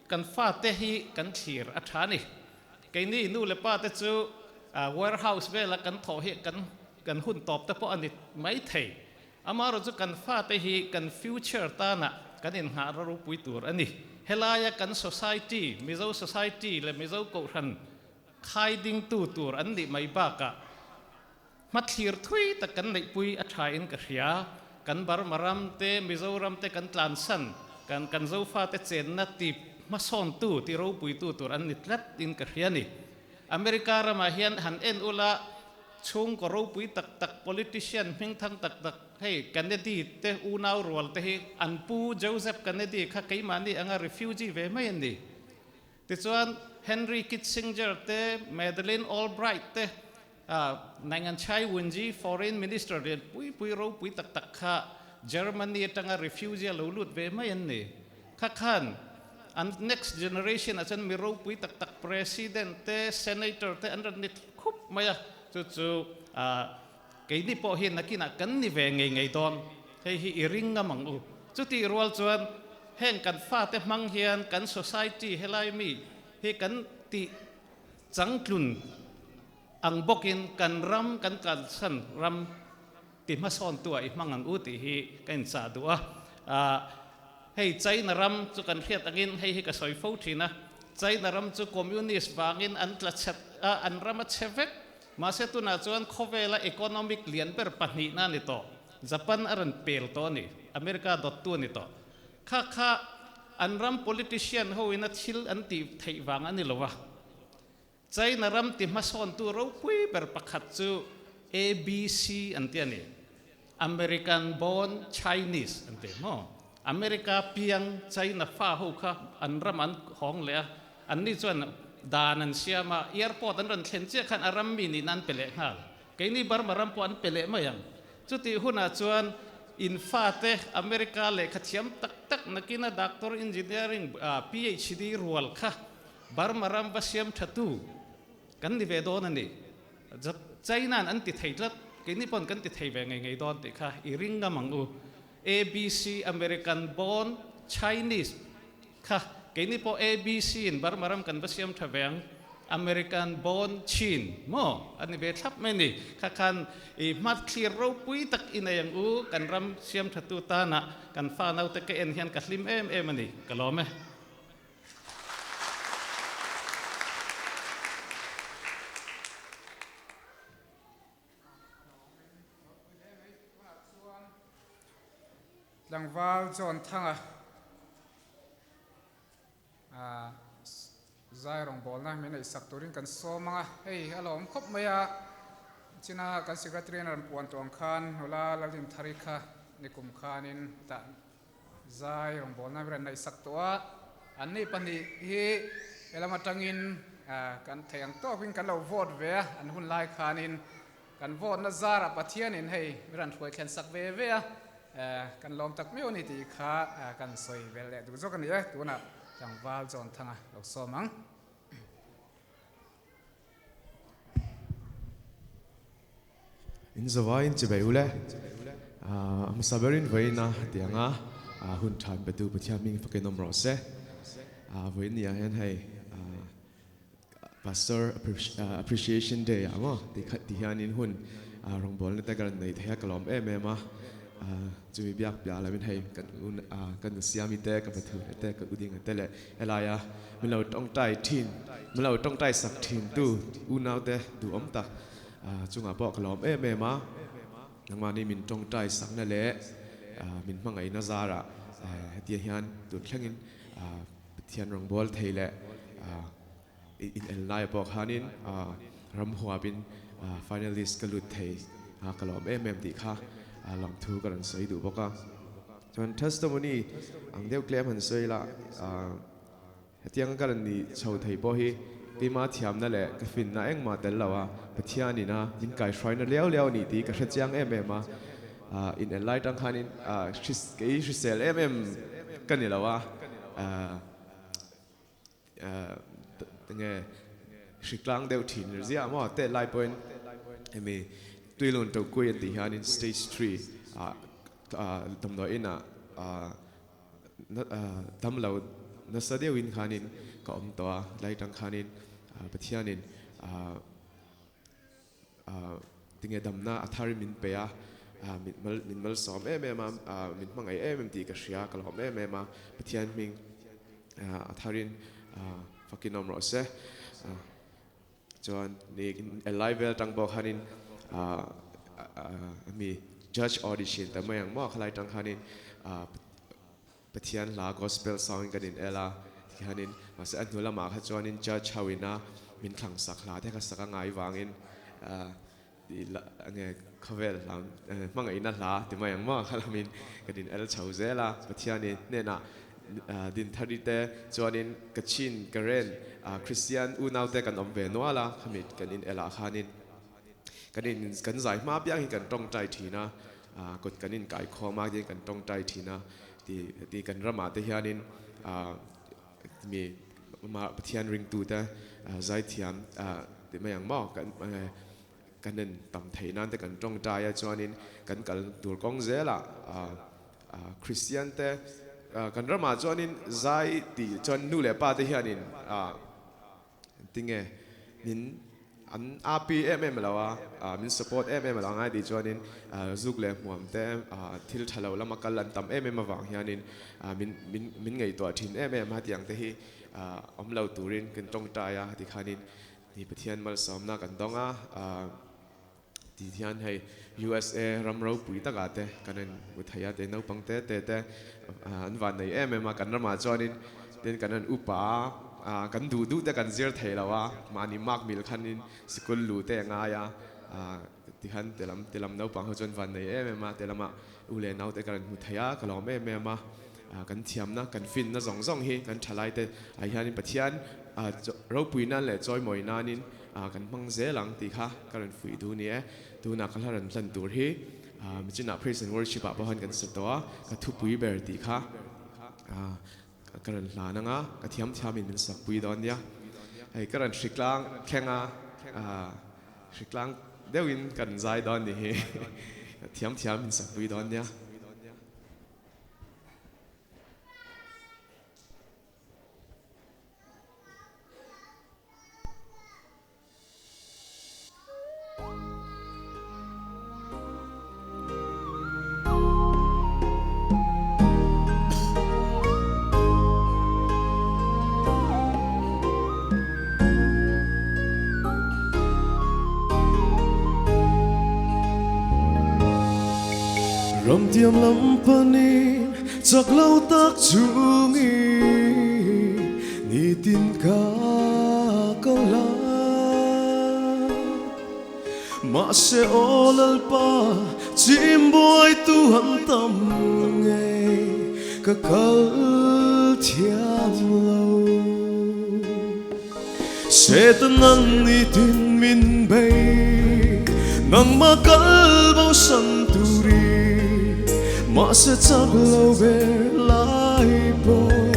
kan fate hi kan thlir a tha a ni. Keini nu leh pa te chu warehouse vela kan thawh hi kan kan hun tawp te pawh a ni mai thei. Amaherawhchu chu kan fate hi kan future tana kan inngah ra ropui tur a ni. Helaia kan society, Mizo society leh Mizo kohhran khai dingtu tur an nih mai bakah, Hmathlir thui tak kan neihpui a tha in ka hria. Kan Burma ram te, Mizoram te kan tlansan, kan kan Zofa te chenna ti hmasawntu, ti ropuitu tur an ni tlat in ka hria ni. America ramah hian han en ula chhungkaw ropui tak tak, politician hmingthang tak tak, hei Kennedy te unau rual te hi an pu Joseph Kennedy kha keimahni anga refugee ve mai an ni. Tichuan Henry Kissinger te, Madeleine Albright te, Nangan Chai Wunji Foreign Minister rian pui pui ropui tak tak kha Germany atanga refugee a lo lut ve mai an ni. Kha khan an next generation ah chuan mi ropui tak tak President te, Senator te an rawn ni khup mai a, chu chu keini pawh hi nakinah kan ni ve ngei ngei dawn. Hei hi i ring ngam ang u. Chutih rual chuan heng kan fate hmang hian kan society helai mi hi kan tih Changtlun ang bawkin kan ram kan kalsan ram ti hmasawntu ah i hmang ang u tih hi ka inchah duh a. Hei China ram chu kan hriat angin hei hi ka sawi fo thin a, China ram chu communist vangin an tla chhe a, an ram a chhe vek. Mahse tunah chuan khawvela economic lian ber pahnihna a ni tawh. Japan a rawn pel tawh a ni, America dawttu a ni tawh. Kha kha an ram politician ho ina thil an tih theih vang a ni lo a. China ram ti hmasawntu ropui ber pakhat chu ABC an ti a ni. American born Chinese an ti maw? America piang China fa ho kha an ram an hawng leh a, anni chuan dan an siam a, airport an rawn thlen chiah khan a ram mi nihna an pe leh nghal. Keini Burma ram pawh an pe leh mai ang. Chutih hunah chuan in fate America lehkha thiam tak tak nakina doctor, engineering, PhD rual kha Burma ram va siam thatu kan ni ve dawn a ni. China-in an ti thei tlat, keini paw'n kan ti thei ve ngei ngei dawn tih kha i ring ngam ang u. ABC, American born Chinese, Kha, keini pawh ABC in Burma ram kan va siam tha ve ang, American born Chin maw a ni ve thlap mai ni. Kha khan i hma thlir ropui tak i nei ang u, kan ram siam tha tu tana kan fa naute ka en hian ka hlim em em a ni, ka lawm e. Tlangval John Thanga zai rawngbawlna min neih sak turin kan sawm ang a, hei a lawm khawp mai a, china kan secretary in a rawn puan tawh ang khan nula Lalhlimthari kha nikum khanin tah zai rawngbawlna min rawn neih sak tawh a, anni pahnih hi helam atangin kan theih ang tawkin kan lo vote ve a, an hun lai khanin Kan vote na zarah Pathianin hei mi rawn hruai thlen sak ve ve a, kan lawm tak miau a ni tih kha kan sawi vel leh duh zawk a ni e. Tunah tlangval John Thanga lo sawm ang. In zavaiin chibei ule, a hmasa berin vawiina tianga hun than petu Pathian hming fakin awm rawh se. Vawiin ni ah hian hei Pastor Appreciation Day ah maw ti kha ti hianin hun rawngbawlna te ka rawn nei thei a ka lawm em em a, chumi biak piah lo in hei kan un ka nu Siami te ka pathu te ka udinga te leh helaia min lo tawngtai thin min lo tawngtai sak thin tu unau te duhawm tak chungah pawh ka lawm em em a, nangmahni min tawngtai sakna leh min hmangaihna zarah hetia hian tun thlengin Pathian rawngbâwl thei leh in en laia pawh khanin ram huapin finalist ka lut thei a, ka lawm em em tih kha lawmthu ka rawn sawi duh bawk a. Chuan testimony ang deuh tlem han sawi ila, hetiang ka rawn nih chho thei pawh hi keimah thiamna leh ka finna engmah tel lo a, Pathianin a min kaihruaina liau liau a nih tih ka hre chiang em em a. In en lai tang khanin kei hrisel em em ka ni lo a, Enge hri tlang deuh thin ziah maw teh lai pawhin hemi tuilun tokui an tih hianin stage 3 ah damdawi inah damlo nasa deuhin khanin ka awm tawh a, lai tang khanin Pathianin Tinge damna a thar min pe a, min malsawm em em a, min hmangaih em em tih ka hria, ka lawm em em a, Pathian hming a tharin fakin awm rawh se. Chuan ni Eli vel atang pawh khanin mi judge audition ta mai ang maw khalai atang khanin Pathian hla gospel song in kan in el a tikhianin mahse a hnu lamah kha chuanin church ho ina min thlang sak hla te kha sak a ngai vangin nge khawvel hla hmangaihna hla ti mai ang maw kha lamin kan in el chho zel a Pathianin hnenah Dinthari te chuanin Kachin Karen Christian unau te kan awm ve nual a khami kan in elah khanin kan in kan zai hma piang hi kan tawngtai thin a Kut kan inkaikhawm a, tin kan tawngtai thin a, ti kan ramah te hianin mi Pathian ringtute zaithiam ti mai ang maw kan en tam theih nan te kan tawngtai a, chuanin kan kal tur kawng zelah Kristian te kan ramah chuanin zai tih chuan nu leh pa te hianin Tinge min an api em em lo a, min support em em lo a ngai tih chuanin zuk leh hmuam te thil tha lo lama kal an tam em em avang hianin min min min ngaihtuah thin em em a tiang te hi awm lo turin kan tawngtai a tikhanin ni Pathian malsawmna kan dawng a tih hian hei USA ram ropui takah te kan en hmu thei a te naupang te te te an van nei em em a kan ramah chuanin tin kan han upa a kan duh duh te kan zir thei lo a mahni mark mil khanin sikul luh te a ngai a tikhan ti lam ti lam naupang ho chuan van nei em em a ti lamah u leh nau te kan han hmu thei a ka lawm em em a kan thiamna kan finna zawng zawng hi kan thalai te ah hianin Pathian ropui nan leh chawimawi nanin Kan hmang zel ang tih kha ka rawn fuih duh ni e. Tunah ka hla rawn hlan tur hi Michinah Praise and Worship ah pawh khan kan sa tawh a, ka thupui ber tih kha ka rawn hlan ang a, ka thiam thiamin min sakpui dawn nia. Hei ka rawn hriklang thleng a, hriklang deuhin kan zai dawn ni hi, ka thiam thiam min sakpui dawn nia. Ramtiam lam panin chak lo tak chungin Nitin ka kal a, mahse aw Lalpa chimbuai tu han tam ngei ka kal thiam lo. Satan an nitin min bei, nangmah kal bosan turin, mahse chak lo ber lai pawh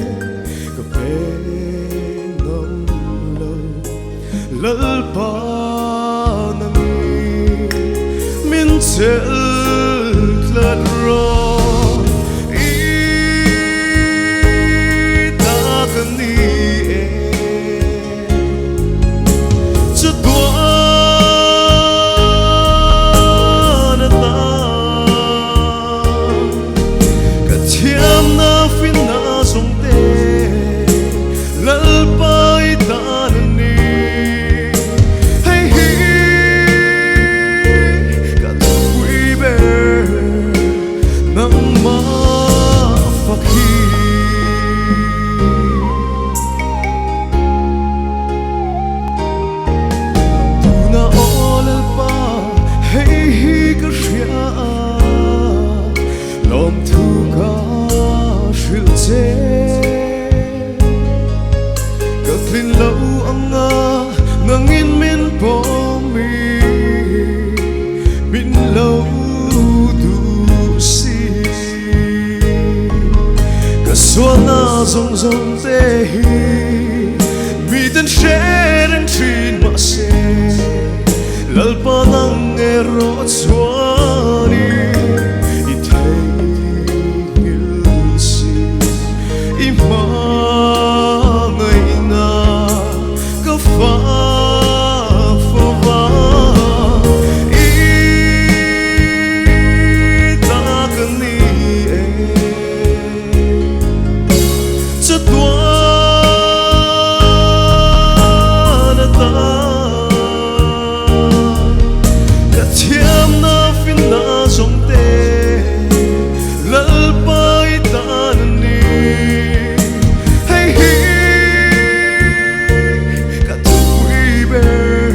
ka pe ngam lo. Lalpa nangin min chelh tlat rawh i ta ka ni e chatuan ata ka thiamna finna zawng te Lalpa i tan a ni. Hei hi ka thupui Sualna zawng zawng te hi miten hre reng thin mahse Lalpa nang erawh chuanin i theihnghilh si. I hmangaihna ka fak fo va, i ta ka ni e. Chatuan ata ka thiamna finna zawng te Lalpa i tan a ni. Hei hi ka thupui ber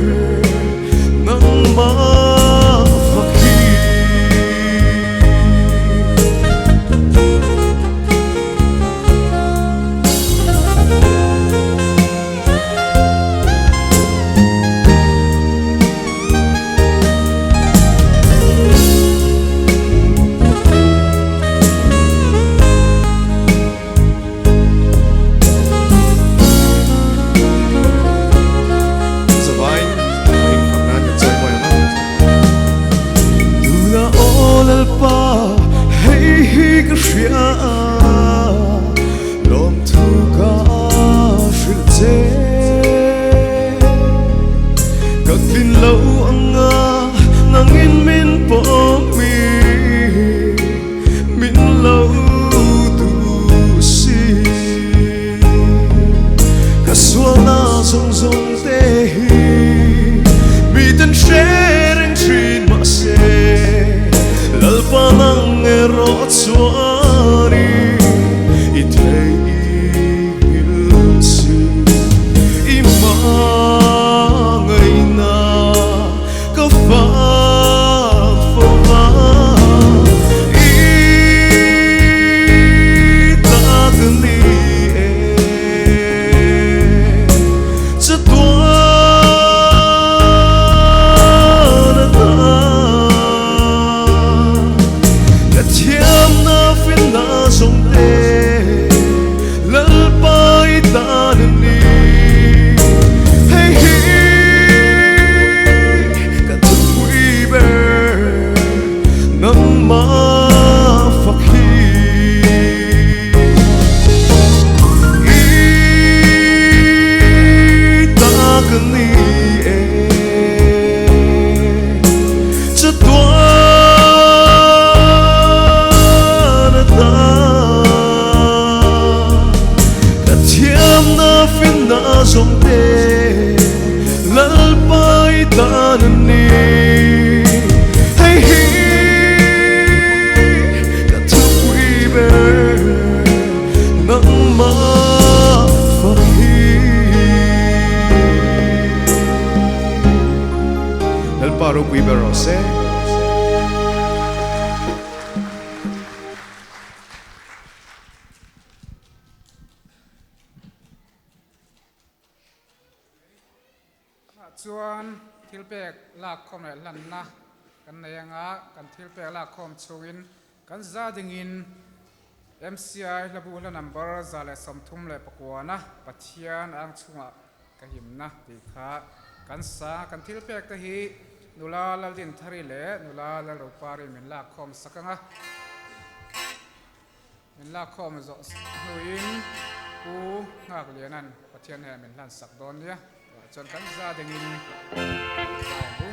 nangmah fak hi. Zavai eng fak nan kan chawi mawi ang a. Tuna aw Lalpa hei hi ka hria a, lawmthu ka hrilh che. Ka tlin lo anga nangin min pawm i min lo duh si. Ka sualna zawng zawng te hi miten hre reng thin mahse Lalpa nang erawh chuanin i theihnghilh si. I hmangaihna ka fak fo va, i ta ka ni e. Chatuan ata ka thiamna finna zawng te Lalpa i tan a ni. Hei hi ka thupui ber nangmah fak hi. I ta ka ni e. Chatuan ata ka thiamna finna zawng te Lalpa i tan a ni. Hei hi ka thupui ber nangmah fak hi. Lalpa ropui ber rawh se. Tunah chuan thilpek lakkhawm leh hlanna kan nei anga kan thilpek lakkhawm chhungin kan za dingin MCI hlabu hla number 139-a Pathian ang chhungah ka himna tih kha kan sa. Kan thilpek te hi nula Laldinthari leh nula Lalropari min lakkhawm sak anga min lakkhawm zawh hnuin Pu Nghakliana'n Pathian hnenah min hlan sak dawn nia. Chuan kan za dingin zai ang u.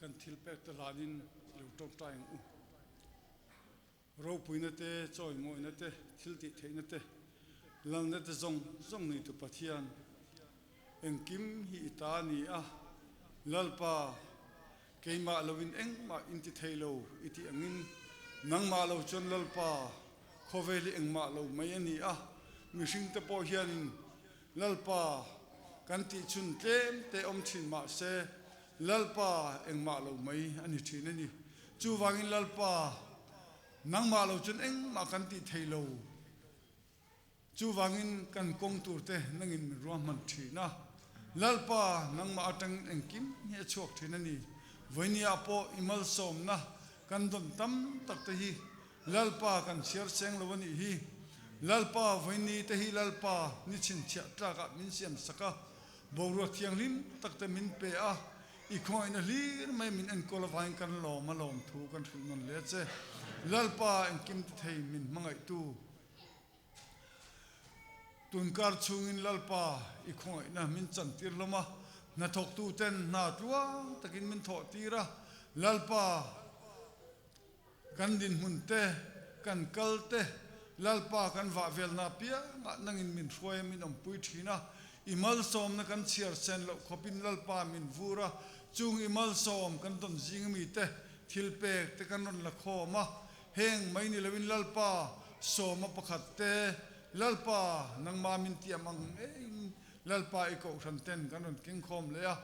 Kan thil pek te hlanin i lo tawngtai ang u. Ropuina te, chawimawina te, thil tih theihna te, lalna te zawng zawng neitu Pathian, engkim hi i ta a ni a, Lalpa, keimah loin engmah in ti thei lo i tih angin, nangmah lo chuan Lalpa, khawvel hi engmah lo mai a ni a, mihringte pawh hianin Lalpa, kan tih chhun tlem te awm thin mah se, Lalpa engmah lo mai a ni thin a ni. Chuvangin Lalpa, nangmah lo chuan engmah kan tih thei lo. Chuvangin kan kawng tur te nangin min ruahman thin a. Lalpa, nangmah atangin engkim hi a chhuak thin a ni. Vawinia pawh i malsawmna kan dawn tam tak te hi Lalpa kan chhiar cheng lo a nih hi. Lalpa vawiini te hi Lalpa ni chhinchhiah tlakah min siam sak a, boruak thianghlim tak te min pe a, i khawngaihna hlir mai min enkawl avangin kan lawm a lawm thu kan hrilh nawn hle che. Lalpa engkim ti thei min hmangaihtu. Tunkar chhungin Lalpa i khawngaihna min chantir hlawm a, hnathawktu ten hna tluang takin min thawh tir a, Lalpa, Kan dinhmun te, kan kal te, Lalpa kan vah velna apiangah nangin min hruai a min awmpui thin a, i malsawmna kan chhiar sen loh khawpin Lalpa min vur a, chung i malsawm kan dawn zing ami te, thil pek te kan rawn la khawm a, heng mai ni loin Lalpa sawma pakhat te, Lalpa nangma min tiam ang ngeiin Lalpa i kohhran ten kan rawn keng khawm leh a,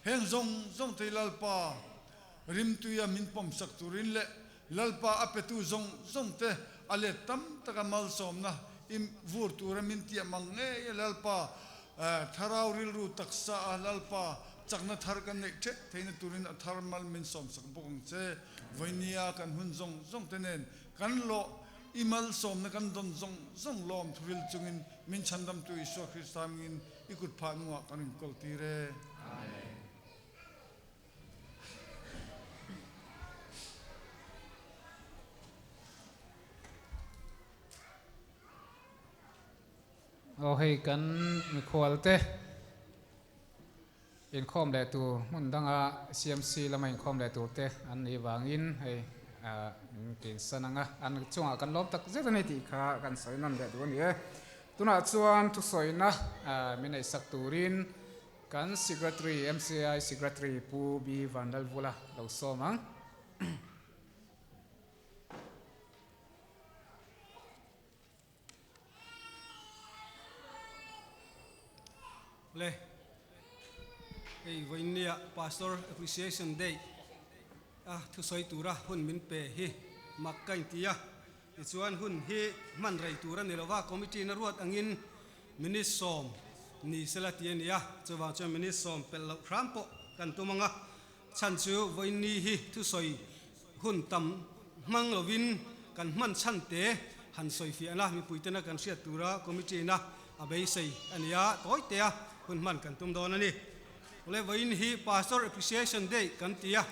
heng zawng zawng te hi Lalpa Rimtuia min pawmsak turin leh Lalpa a petu zawng zawng te a let tam taka malsawmna i vur tura min tiah mang ngei a Lalpa thlarau rilru taksa a Lalpa chakna thar kan neih theuh theihna turin a thar mal min sawmsak bawk ang che. Vawinia kan hun zawng zawng te nen kan lawh i malsawmna kan dawn zawng zawng lawm thuril chungin min chhandamtu Isua Krista hmingin i kut phah nungah kan inkawl tir e. Amen. Aw hei kan mikhual te inkhawm leh tur hmun danga CMC lama inkhawm leh tur te an nih vangin hei min tinsan ang a, an chungah kan lawm tak zet a ni tih kha kan sawi nawn leh duh a ni e. Tunah chuan thusawina min neihsak turin Kan Secretary, MCI Secretary Pu B. Vanlalvula lo sawm ang. Le, hei vawiinnia Pastor Appreciation Day a thusawi tura hun min pe hi mak ka inti a, tichuan hun hi hman rei tur a ni lova, Committee na ruat angin Minute sawm ni sela ti a ni a, chuvang chuan minute sawm pelh loh hram pawh kan tum ang a, chhan chu vawiinni hi thusawi hun tam hmang lovin kan hman chhan te han sawi fiahna mipuitena kan hriat tura committee na a beisei a ni a, tawi tea hun hman kan tum dawn a ni. Awle vawiin hi Pastor Appreciation Day kan ti a,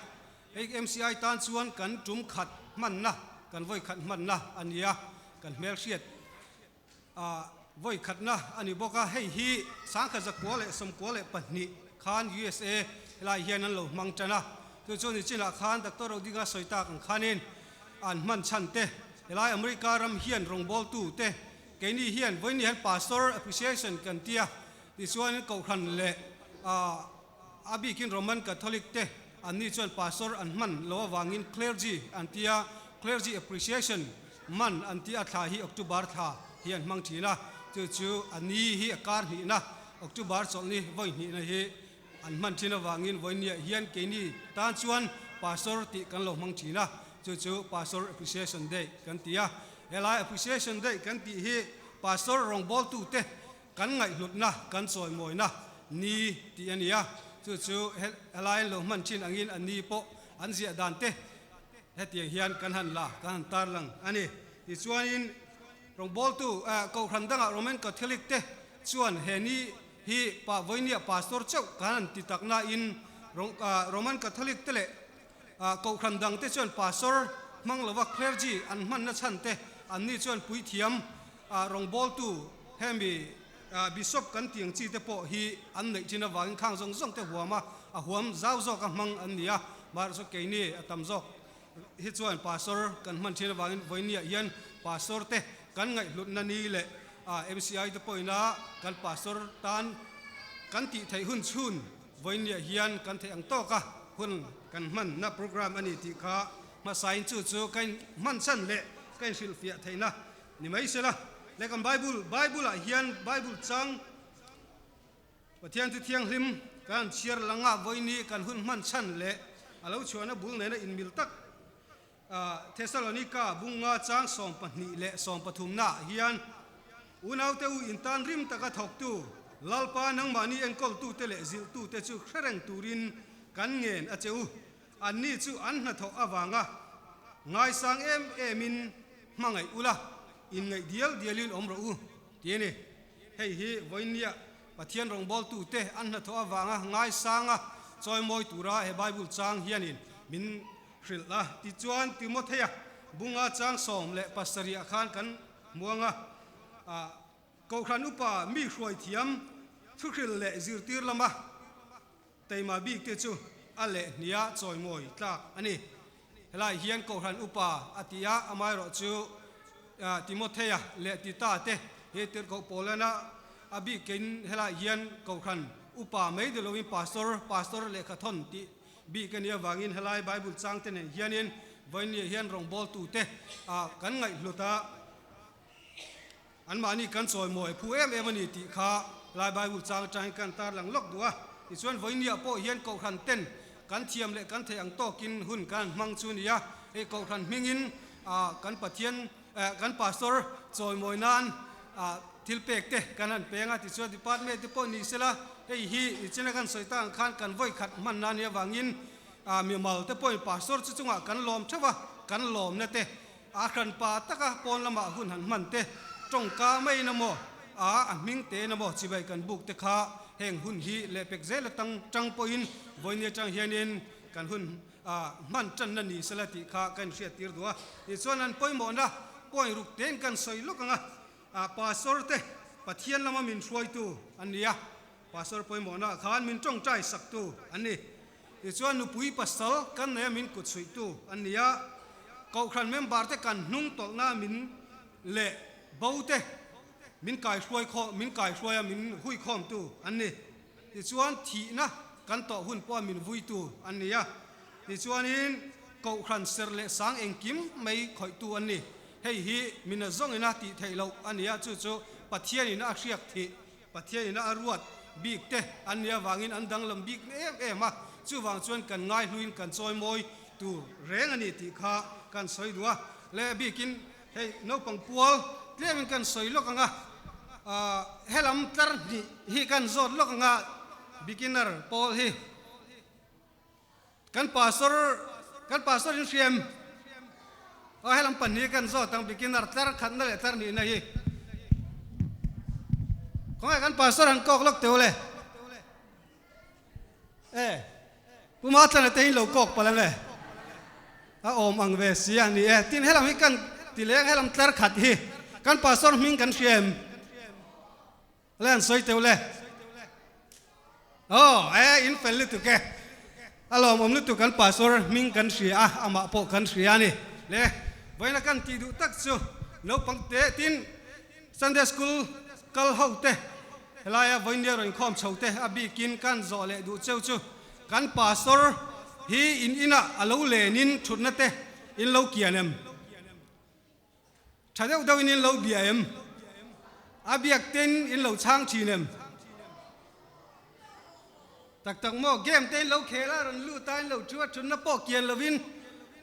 hei MCI tan chuan kan tum khat hmanna, kan vawi khat hmanna a ni a, kan hmelhriat A vawi khatna a ni bawk a, hei hi sangkhat zakua leh sawmkua leh pahnih khan usa helai hian an lo hmang tan a, chu chu ni chinah khan Doctor Rodinga sawi tak ang khanin an hman chhan te, helai America ram hian rawngbawltu te keini hian vawiin hian Pastor Appreciation kan tia tichuan Kohhran leh a bikin Roman Catholic te anni chuan Pastor an hman lo avangin Clergy an tia, Clergy Appreciation Man an tih a thla hi October thla hi an hmang thin a, chu chu a ni hi a kar hnihna, October chawlhni vawi hnihna hi an hman thin avangin vawinia hian keini tan chuan Pastor tih kan lo hmang thin a, chu chu Pastor Appreciation Day kan ti a. Helai Appreciation Day kan tih hi Pastor rawngbawltute kan ngaihhlutna, kan chawimawina ni tih a ni a, chu chu helai an lo hman thin angin a ni pawh an ziah dan te Hetiang hian kan han la, kan han tarlang a ni. Tichuanin rawngbawltu Kohhran dangah Roman Catholic te chuan he ni hi pa vawinia pastor chauh kan han ti tak nain Roman Catholic te leh Kohhran dang te chuan pastor hmang lova clergy an hmanna chhan te anni chuan puithiam rawngbawltu hemi bishop kan tih ang chi te pawh hi an neih thin avangin khang zawng zawng te huama a huam zau zawka hmang an ni a. Mahrawh chu keini a tam zawk hi chuan Pastor kan hman thin avangin vawinia hian Pastor te kan ngaihhlutna ni leh MCI te pawhina kan Pastor tan kan tih theih hun chhun vawinia hian kan theih ang tawka hun kan hmanna program a ni tih kha hmasain chu chu ka inhman chhan leh ka inhrilhfiah theihna ni mai sela. Leh kan Bible, Bible ah hian Bible chang Pathian chu thianghlim kan chhiar langa vawiini kan hun hman chhan leh a lo chhuahna bul nena inmil tak Thesalonika bunga chang 12 leh 13 naah hian unaute u intan rim taka thawktu Lalpa nangmahni enkawltute leh zilhtute chu hre reng turin kan ngen a che u. Anni chu an hnathawh avanga ngaisang em emin hmangaih ula, inngaih dial dialin awm rawh u ti a ni. Hei hi vawinia Pathian rawngbawltute an hnathawh avanga ngaisanga chawimawi tura he Bible chang hianin min hrilh a. Tichuan, Timothea bunga chang 17 ah khan kan hmuang a, Kohhran upa mi hruai thiam thuhrilh leh zirtir lama teima bikte chu a leh hnia chawimawi tlak a ni. Helai hian Kohhran upa a ti a, amaherawh chu Timothea leh Tita te hi tirhkoh Paulana a bikin helai hian Kohhran upa mai duh loin Pastor, Pastor lehkhathawn tih bik a nih avangin helai Bible changte nen hianin vawinia hian rawngbawltute kan ngaihhlut a. Anmahni kan chawimawi phu em em a ni tih kha lai Bible chang atangin kan tarlang lawk duh a. Tichuan vawinia pawh hian Kohhran ten kan thiam leh kan theih ang tawkin hun kan hmang chu a ni a. Hei Kohhran hmingin kan Pathian kan Pastor chawimawi nan thil pek te kan han peng a. Tichuan department te pawh ni sela hei hi nichina kan sawi tak ang khan kan vawi khat hman nan nia vangin mimal te pawhin Pastor chu chungah kan lawm theuh a, kan lawmna te A hranpa taka pawn lamah hun han hman te, tawngka maiin emaw, a a hming tein emaw chibai kan buk te kha heng hun hi lehpek zel atang tang pawhin vawiin atang hianin kan hun hman tanna ni sela tih kha ka inhriat tir duh a. Tichuan an pawimawhna point ruk tein kan sawi lawk ang a, Pastor te Pathian lama min hruaitu an ni a, Pastor pawimawhna ah khan min tawngtai saktu an ni. Tichuan nupui pasal kan nei a min kut suihtu an ni a, Kohhran member te kan hnung tawlhna min leh bo te min kaihruai khawm min kaihruai a min huikhawmtu an ni. Tichuan thihna kan tawh hun pawh a min vuitu an ni a. Tichuanin Kohhran ser leh sang engkim mai khawihtu an ni. Hei hi mina zawngina tih theih loh a ni a, chu chu Pathianin a hriak thih Pathian ina a ruat bik te an nih avangin an danglam bik em em a, chuvang chuan kan ngaihluin kan chawimawi tur reng a ni tih kha kan sawi duh a. Leh bikin hei naupang pual tlemin kan sawi lawk ang a, helam tlar hnih hi kan zawt lawk ang a, beginner pawl hi kan pastor kan pastor in hriam aw helam pahnih kan zawt ang beginner tlar khatna leh tlar hnihna hi khawngaih kan pastor han kawk lawk teu le e puma tlana te in lo kawk palh ang e a awm ang ve si a ni e tin helam hi kan ti leng helam tlar khat hi kan pastor hming kan hriam Le an sawi teuh le. Aw e in fel lutuk e. A lawmawm lutuk kan pastor hming kan hria a, amah pawh kan hria a ni. Le vawiina kan tih duh tak chu naupang te tin Sunday school kal ho te helaia vawinia rawn inkhawm chho te a bikin kan zawh leh duh cheu chu kan pastor hi in inah a lo lenin thutna te in lo kian em? Tha deuh deuhin in lo bia em? A biak ten in lo chhang thin em? Tak tak maw? Game te in lo khel a, rawn lut a, in lo thu a, thutna pawh kian lovin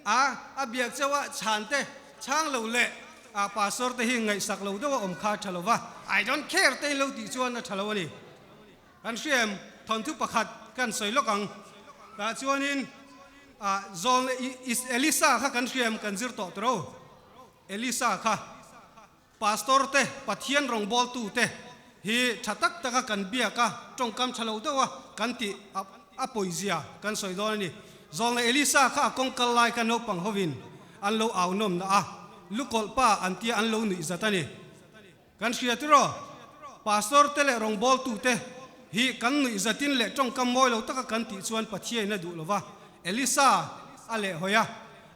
a a biak chauh a, chhan te chhang lo leh a pastor te hi ngaihsak lo deuh a awm kha a tha lo va, I don't care te in lo tih chuan a tha lo a ni. Kan hria em? Thawnthu pakhat kan sawi lawk ang. Tah chuanin ah zawn Elisa kha kan hria em? Kan zir tawh tawh ro. Elisa kha Pastor te, Pathian rawngbawltu te hi tha tak taka kan biak a, tawngkam tha lo deuh a kan tih a pawizia kan sawi dawn a ni. Zawlna Elisa kha a kawng kal lai kha naupang hovin an lo au nawmna a, lukawlh pa an tia an lo nuih zat a ni. Kan hria tiraw? Pastor te leh rawngbawltu te hi kan nuih zatin leh tawngkam mawi lo taka kan tih chuan Pathiain a duh lova. Elisa a lehhawi a,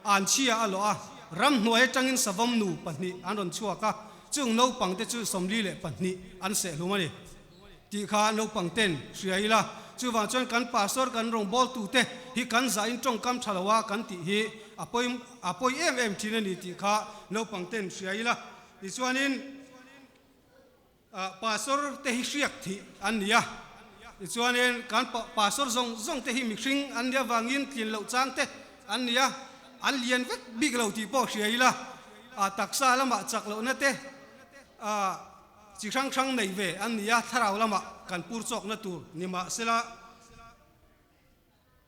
anchhia a lawh a, ramhnuai atangin savawm nu pahnih an rawn chhuak a, chung naupangte chu 42 an sehhlum a ni. Tih kha naupang ten hria ila, chuvang chuan kan pastor kan rawngbawltute hi kan zahin tawngkam tha lo a kan tih hi a pawi a pawi em em thin a ni tih kha naupang ten hria ila. Tichuanin pastor te hi hriak thih an ni a, tichuanin kan pastor zawng zawng te hi mihring an nia vangin tlin loh chang te an ni a, an lian vek bik lo tih pawh hria ila, taksa lamah chak lohna te Chi hrang hrang nei ve an ni a, thlarau lamah kan pur chawkna tur ni mah sela,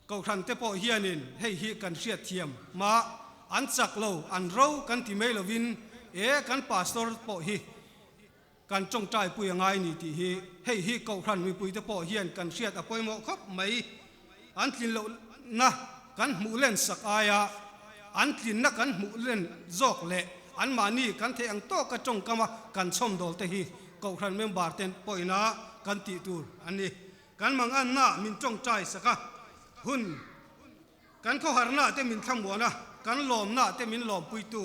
Kohhran te pawh hianin hei hi kan hriat thiam hma, an chak lo, an ro kan ti mai lovin e kan pastor pawh hi kan tawngtai pui a ngai ni tih hi hei hi Kohhran mipui te pawh hian kan hriat a pawimawh khawp mai. An tlin lohna kan hmuh len sak aia an tlinna kan hmuh len zawk leh anmahni kan theih ang tawka tawngkama kan chhawmdawl te hi Kohhran member ten pawhina kan tih tur an ni. Kan manganna min tawngtai sak a, hun kan khawharna te min thlamuan a, kan lawmna te min lawmpuitu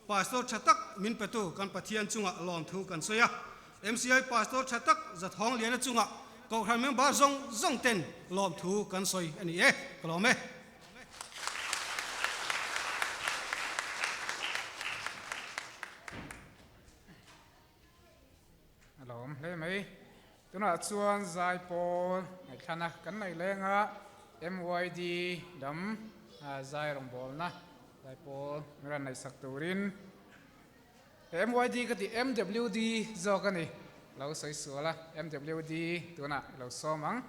Pastor tha tak min petu kan Pathian chungah lawmthu kan sawi a. MCI Pastor tha tak Zathawng Liana chungah Kohhran member zawng zawng ten lawmthu kan sawi a ni e. Ka lawm e. A lawm hle mai. Tunah chuan Zaipawl ngaihthlana kan neih lenga MYD lam zai rawngbawlna Zaipawl min rawn neihsak turin MYD ka tih MWD zawk a ni. Lo sawi sual a, MWD tunah i lo sawm ang.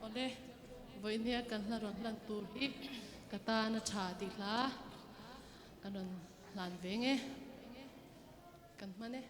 Awle, vawinia kan hla rawn hlan tur hi ka tan a tha tih hla kan rawn hlan ve nge kan hman e.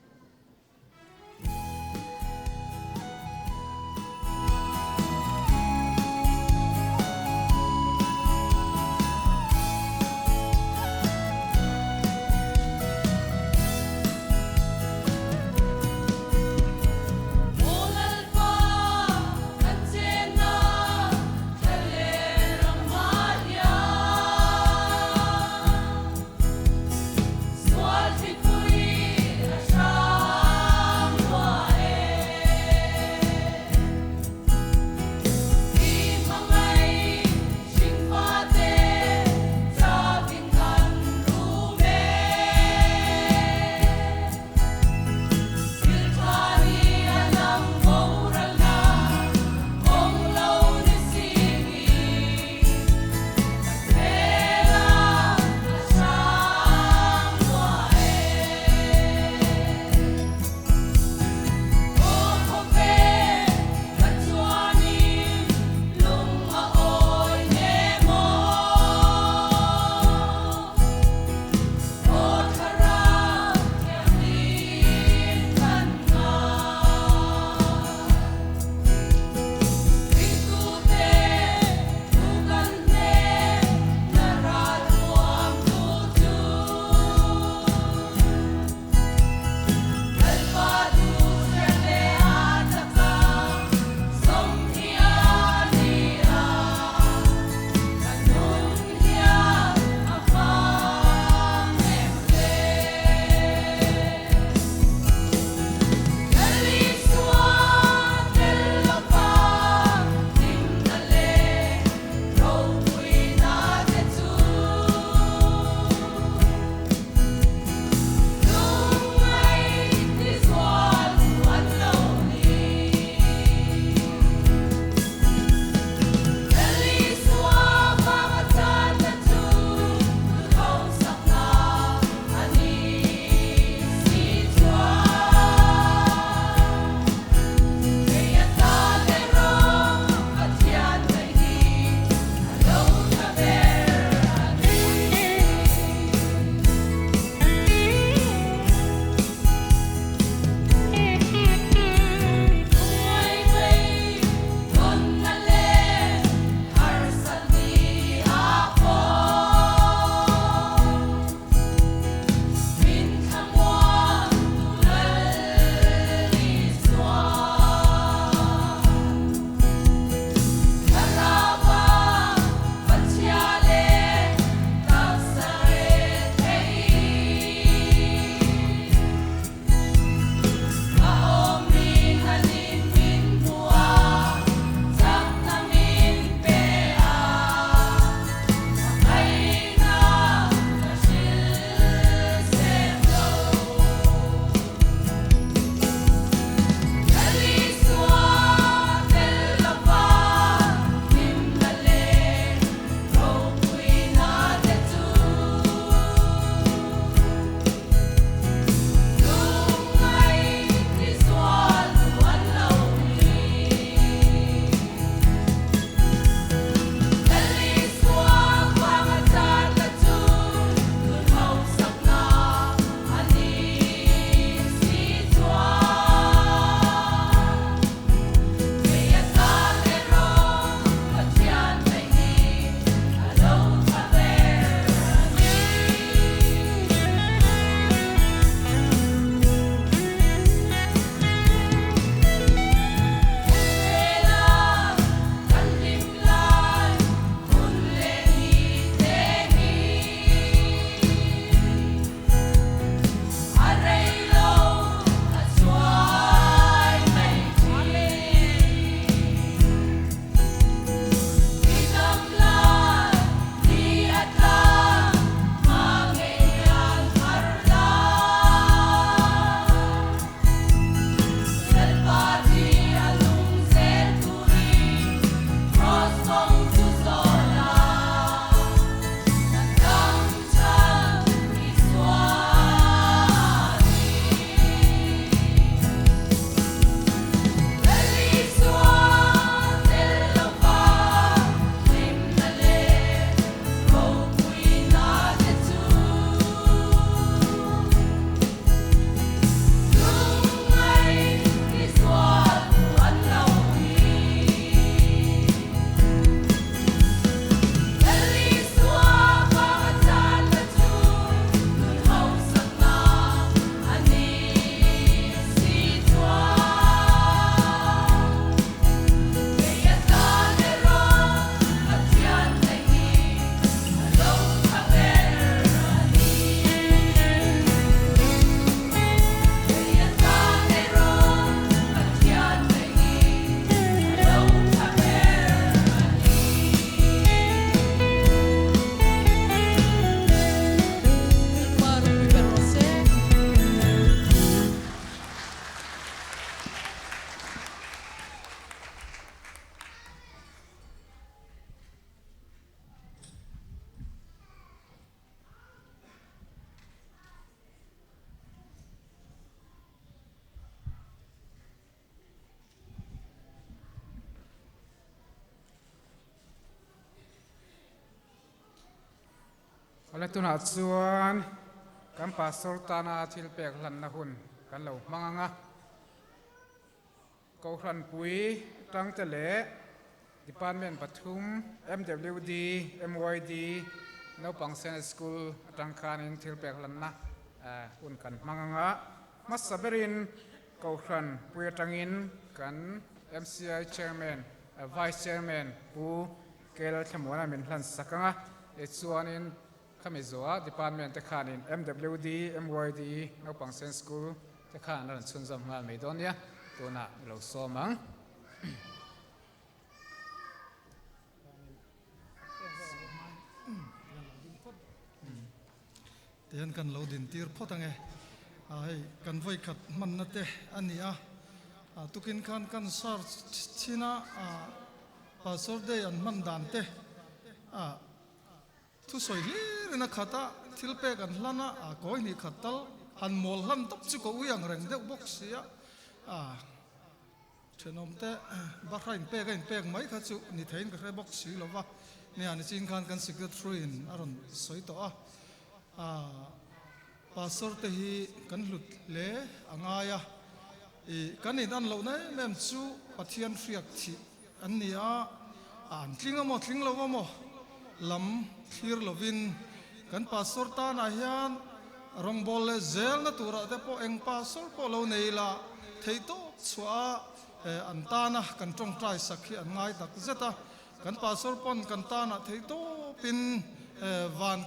Awle tunah chuan kan Pastor tana thil pek hlanna hun kan lo hmang ang a. Kohhranpui tangte leh Department pathum, MWD, MYD, Naupang Senate School atang khanin thil pek hlanna hun kan hmang ang a. Hmasa berin Kohhranpui atangin kan MCI Chairman, Vice Chairman Pu Kel Thlamuana min hlan sak ang a. Tichuanin khami zawhah Department te khanin MWD, MYD, Naupang Senate School te khan an rawn chhunzawm nghal mai dawn nia, tunah i lo sawm ang. Tihian kan lo din tir phawt ange. Hei kan vawi khat hmanna te a ni a, tukin khan kan search chhin a, Pastor Day an hman dan te Thusawi hlir in a khat a, thil pek an hlan a, a kawi hnih khat tal han mawl hlan tawp chu ka ui ang reng deuh bawk si a, a thenawm te bahra in pek a in pek mai kha chu ni theiin ka hre bawk si lo va, nia nichin khan kan secretary in a rawn sawi tawh a, a pastor te hi kan hlut hle a ngai a, i kan in an lohna em em chu Pathian hriak thih An ni a, an tling amaw tling lo amaw lam thlir lovin kan pastor tanah hian rawngbâwl leh zelna turah te pawh eng pastor pawh lo nei ila theihtawp chhuah a an tana kan tawngtai sak hi an ngai tak zet a, kan pastor pawn kan tanah theihtawpin van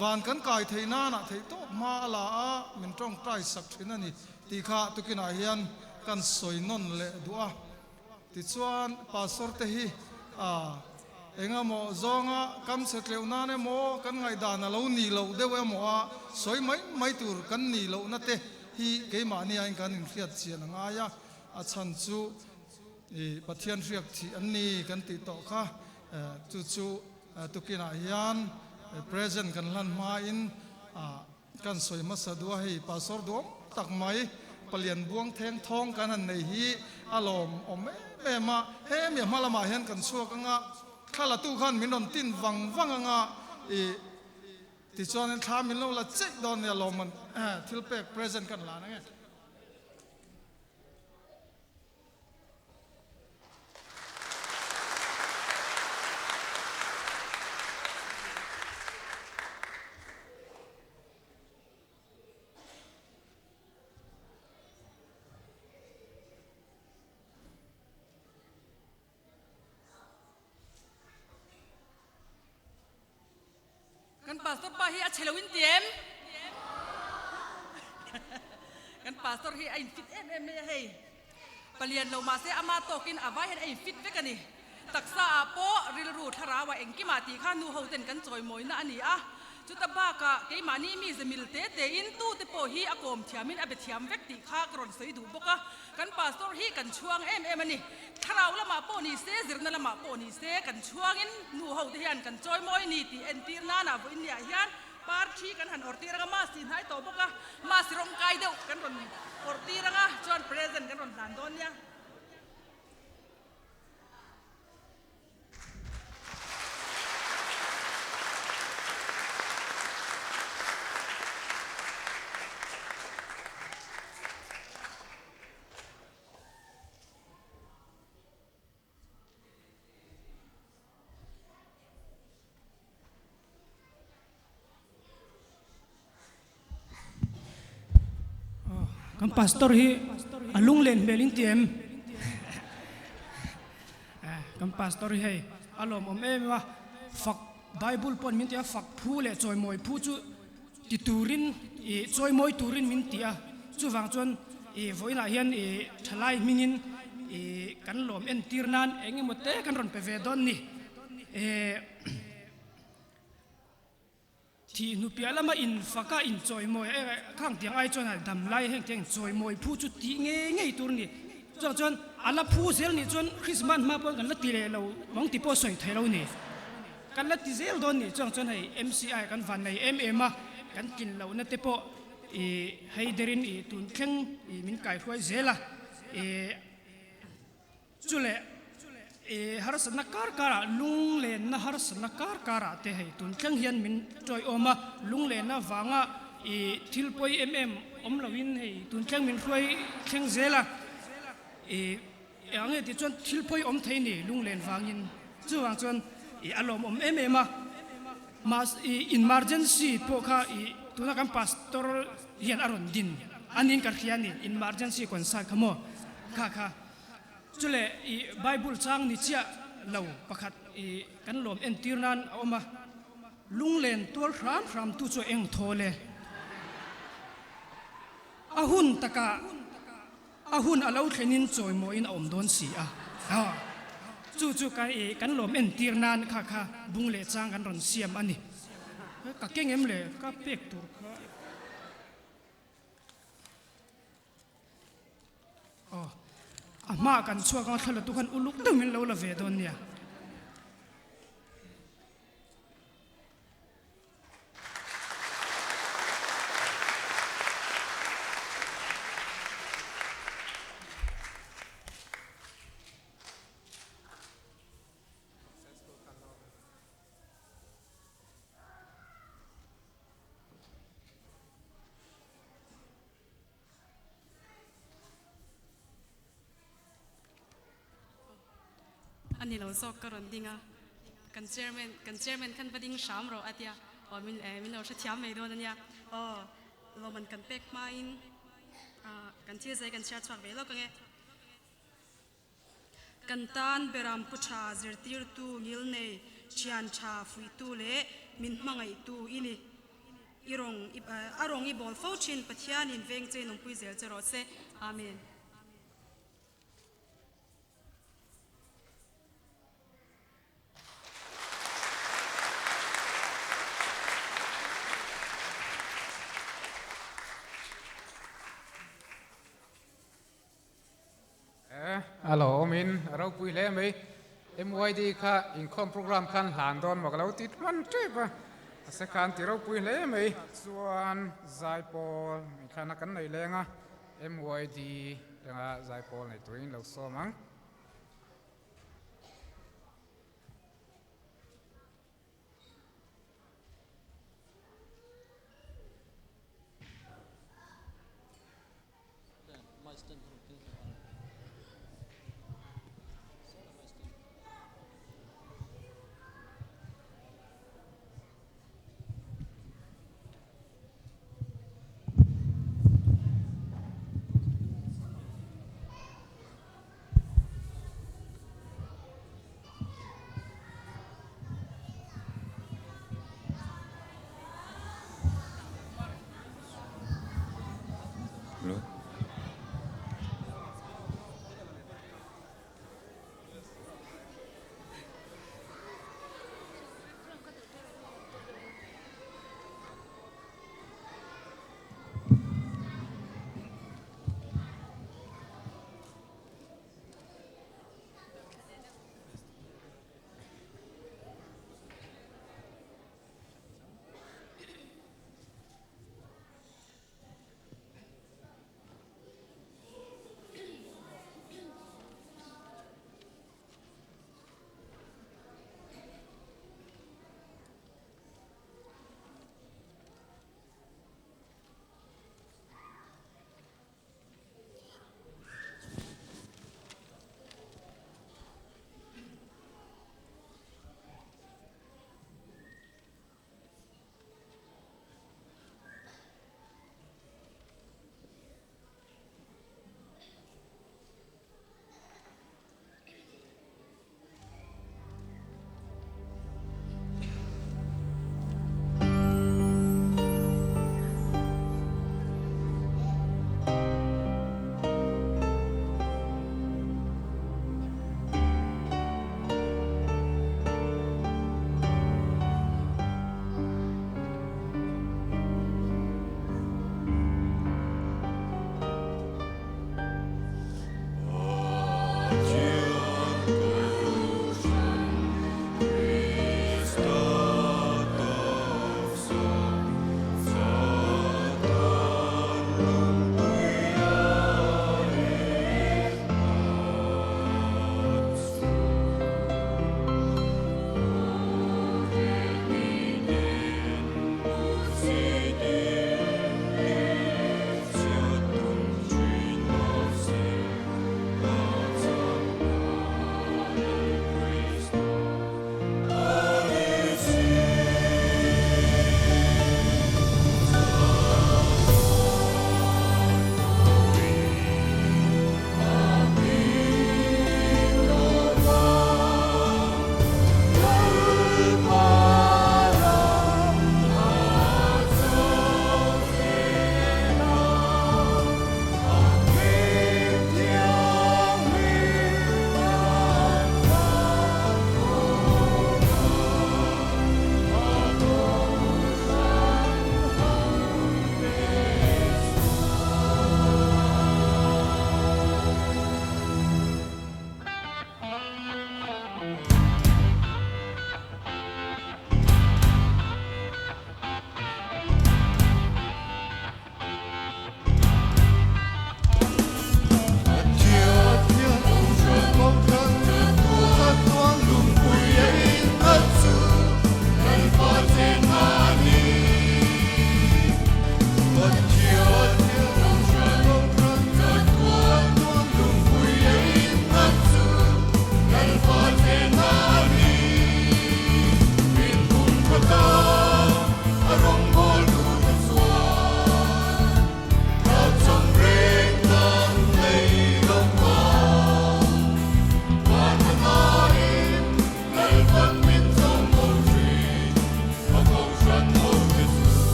van kan kai theih nanah theihtawp hma a la a min tawngtai sak thin a ni tih kha tukinah hian kan sawi nawn leh duh a. Tichuan, Pastor te hi a engemaw zawnga kam chhe tleuh nan emaw, kan ngaihdan a lo nih loh deuh emaw a sawi mai mai tur kan nih lohna te hi keimahni aiin kan inhriat chian a ngai a, a chhan chu i Pathian hriak thih an ni kan tih tawh kha chu chu tukinah hian present kan hlan hmain a Kan sawi hmasa duh a, hei Pastor duhawm tak mai Palian Buang Theng Thawng kan han nei hi a lawm awm em em a, hemi a hma lamah hian kan chhuak ang a, thla la tu khan min rawn tin vang vang ang a, i tichuanin thla min lo la cheih dawn nia lawmman thil pek present kan lan ang e. Kan pastor pa hi a chhe lo in ti em? Kan pastor hi a in fit em em mai a hei. Palian lo mahse ama tawkin a vai hian a in fit vek a ni. Taksa ah pawh rilru thlarau ah engkimah tih kha nu ho ten kan chawimawina a ni a. Chuta bakah keimahni mi zemil te tein tute pawh hi a kawm thiamin a be thiam vek tih kha ka rawn sawi duh bawk a. Kan pastor hi kan chhuang em em a ni. Thlarau lamah pawh ni se, zirna lamah pawh ni se, kan chhuangin nu ho te hian kan chawimawi ni tih entir nana vawiin niah hian parthi kan han awrtir anga mass tih hnai tawh bawk a, mass rawngkai deuh kan rawn awrtir anga chuan present kan rawn hlan dawn nia. Kan pastor hi a lunglen hmel in ti em? Kan pastor hi hei a lawmawm em em a, fak Bible pawn min ti a, fak phu leh chawimawi phu chu ti turin ih chawimawi turin min ti a, chuvang chuan ih vawiinah hian ih thalai hmingin ih kan lawm entir nan eng emaw te kan rawn pe ve dawn ni. Ih. Thih hnu piah lama infak a inchawimawi a eh khang tiang ai chuan a dam lai heng tiang inchawimawi phu chu tih ngei ngei tur a ni. Chuvang chuan a la phu zel nih chuan Christmas hma pawh kan la ti leh lo vang tih pawh sawi thei lo ni. Kan la ti zel dawn nih chuvang chuan hei MCI kan van nei em em a, kan tlin lohna te pawh ih hei derin ih tun thleng ih min kaihruai zel a ih. Chu leh I harsatna kar karah lunglenna harsatna kar karah te hei tun thleng hian min tawiawm a, lunglenna vanga i thil pawi em em awm loin hei tun thleng min hruai thleng zel a. I eng nge tih chuan thil pawi awm thei ni lunglen vangin chuvang chuan i a lawmawm em em a. Mahse i emergency pawh kha i tuna kan pastor hian a rawn din anin ka hria ni emergency concert kha maw kha kha. Chule i Bible chang ni chiah lo pakhat i kan lawm entir nan a awm a, lunglen tual hram hram tu chu eng thawl e. A hun takah a hun a lo thlenin chawimawiin a awm dawn si a. Chu chu ka i kan lawm entir nan kha kha bung leh chang kan rawn siam a ni. Ka keng em le ka pek tur kha. Aw, a hmaah kan chhuak ang a, thlalatu khan uluk deuh min lo la ve dawn nia. A ni lo zawk ka rawn ding a, kan chairman kan chairman khan va ding hram rawh a tia, aw min eh min lo hrethiam mai dawn a nia, aw lawmman kan pek hmain ah kan thil zai kan chhiar chhuak ve lawk ang e. Kan tan beram pu tha zirtirtu ngilnei thian tha fuihtu leh min hmangaihtu i ni. I rawng a rawng i bawl fo thin Pathianin veng che nungpui zel che rawh se. Amen. A lo awmin a ropui hle mai. MYD kha inkhawm program khan hlan dawn maw ka lo ti hman tep a, a se khan ti ropui hle mai. Chuan zaipawl inthlanna kan nei leng a, MYD anga zaipawl nei turin lo sawm ang.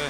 se.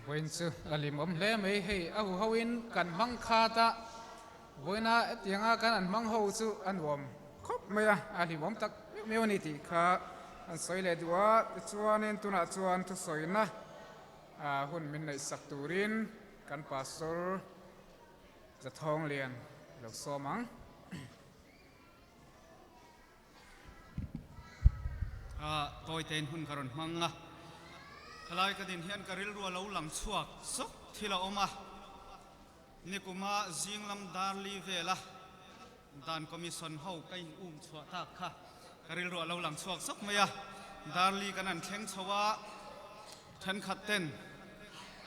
Vawiin chu a limawm hle mai hei a huhoin kan hmang khat a vawiina hetianga kan an hmang ho chu a nuam khawp mai a a hlimawm tak meuh meuh a ni tih kha an sawi leh duh a tichuanin tunah chuan thusawina hun min neih sak turin kan pastor Zathawng lian lo sawm ang. A tawitein hun ka rawn hmang a, helai ka din hian ka rilru a lo lang chhuak sawk thil a awm a, nikuma zinglam darli vela dan commission ho ka in um chhuah tak kha ka rilru a lo lang chhuak sawk mai a, darli kan an thleng chho a, thenkhat ten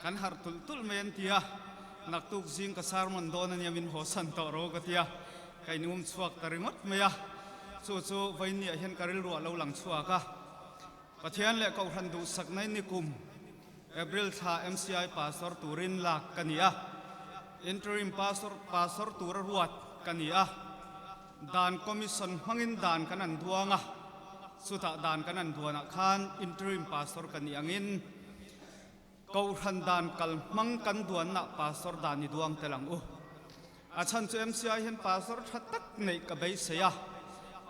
kan harh tulh tulh mai an ti a, naktuk zing ka sermon dawn ania min haw san tawh ro ka ti a, ka in um chhuak ta ringawt mai a, chu chu vawiinniah hian ka rilru a lo lang chhuak a, Pathian leh Kohhran duhsakna in nikum April thla MCI Pastor turin lak ka ni a, Interim Pastor Pastor tura ruat ka ni a, Dan Commission hmangin dan kan an duang a, chutah dan kan an duanah khan Interim Pastor ka nih angin Kohhran dan kal hmang kan duanna Pastor dan i duang tel ang u. A chhan chu MCI hian Pastor tha tak neih ka beisei a,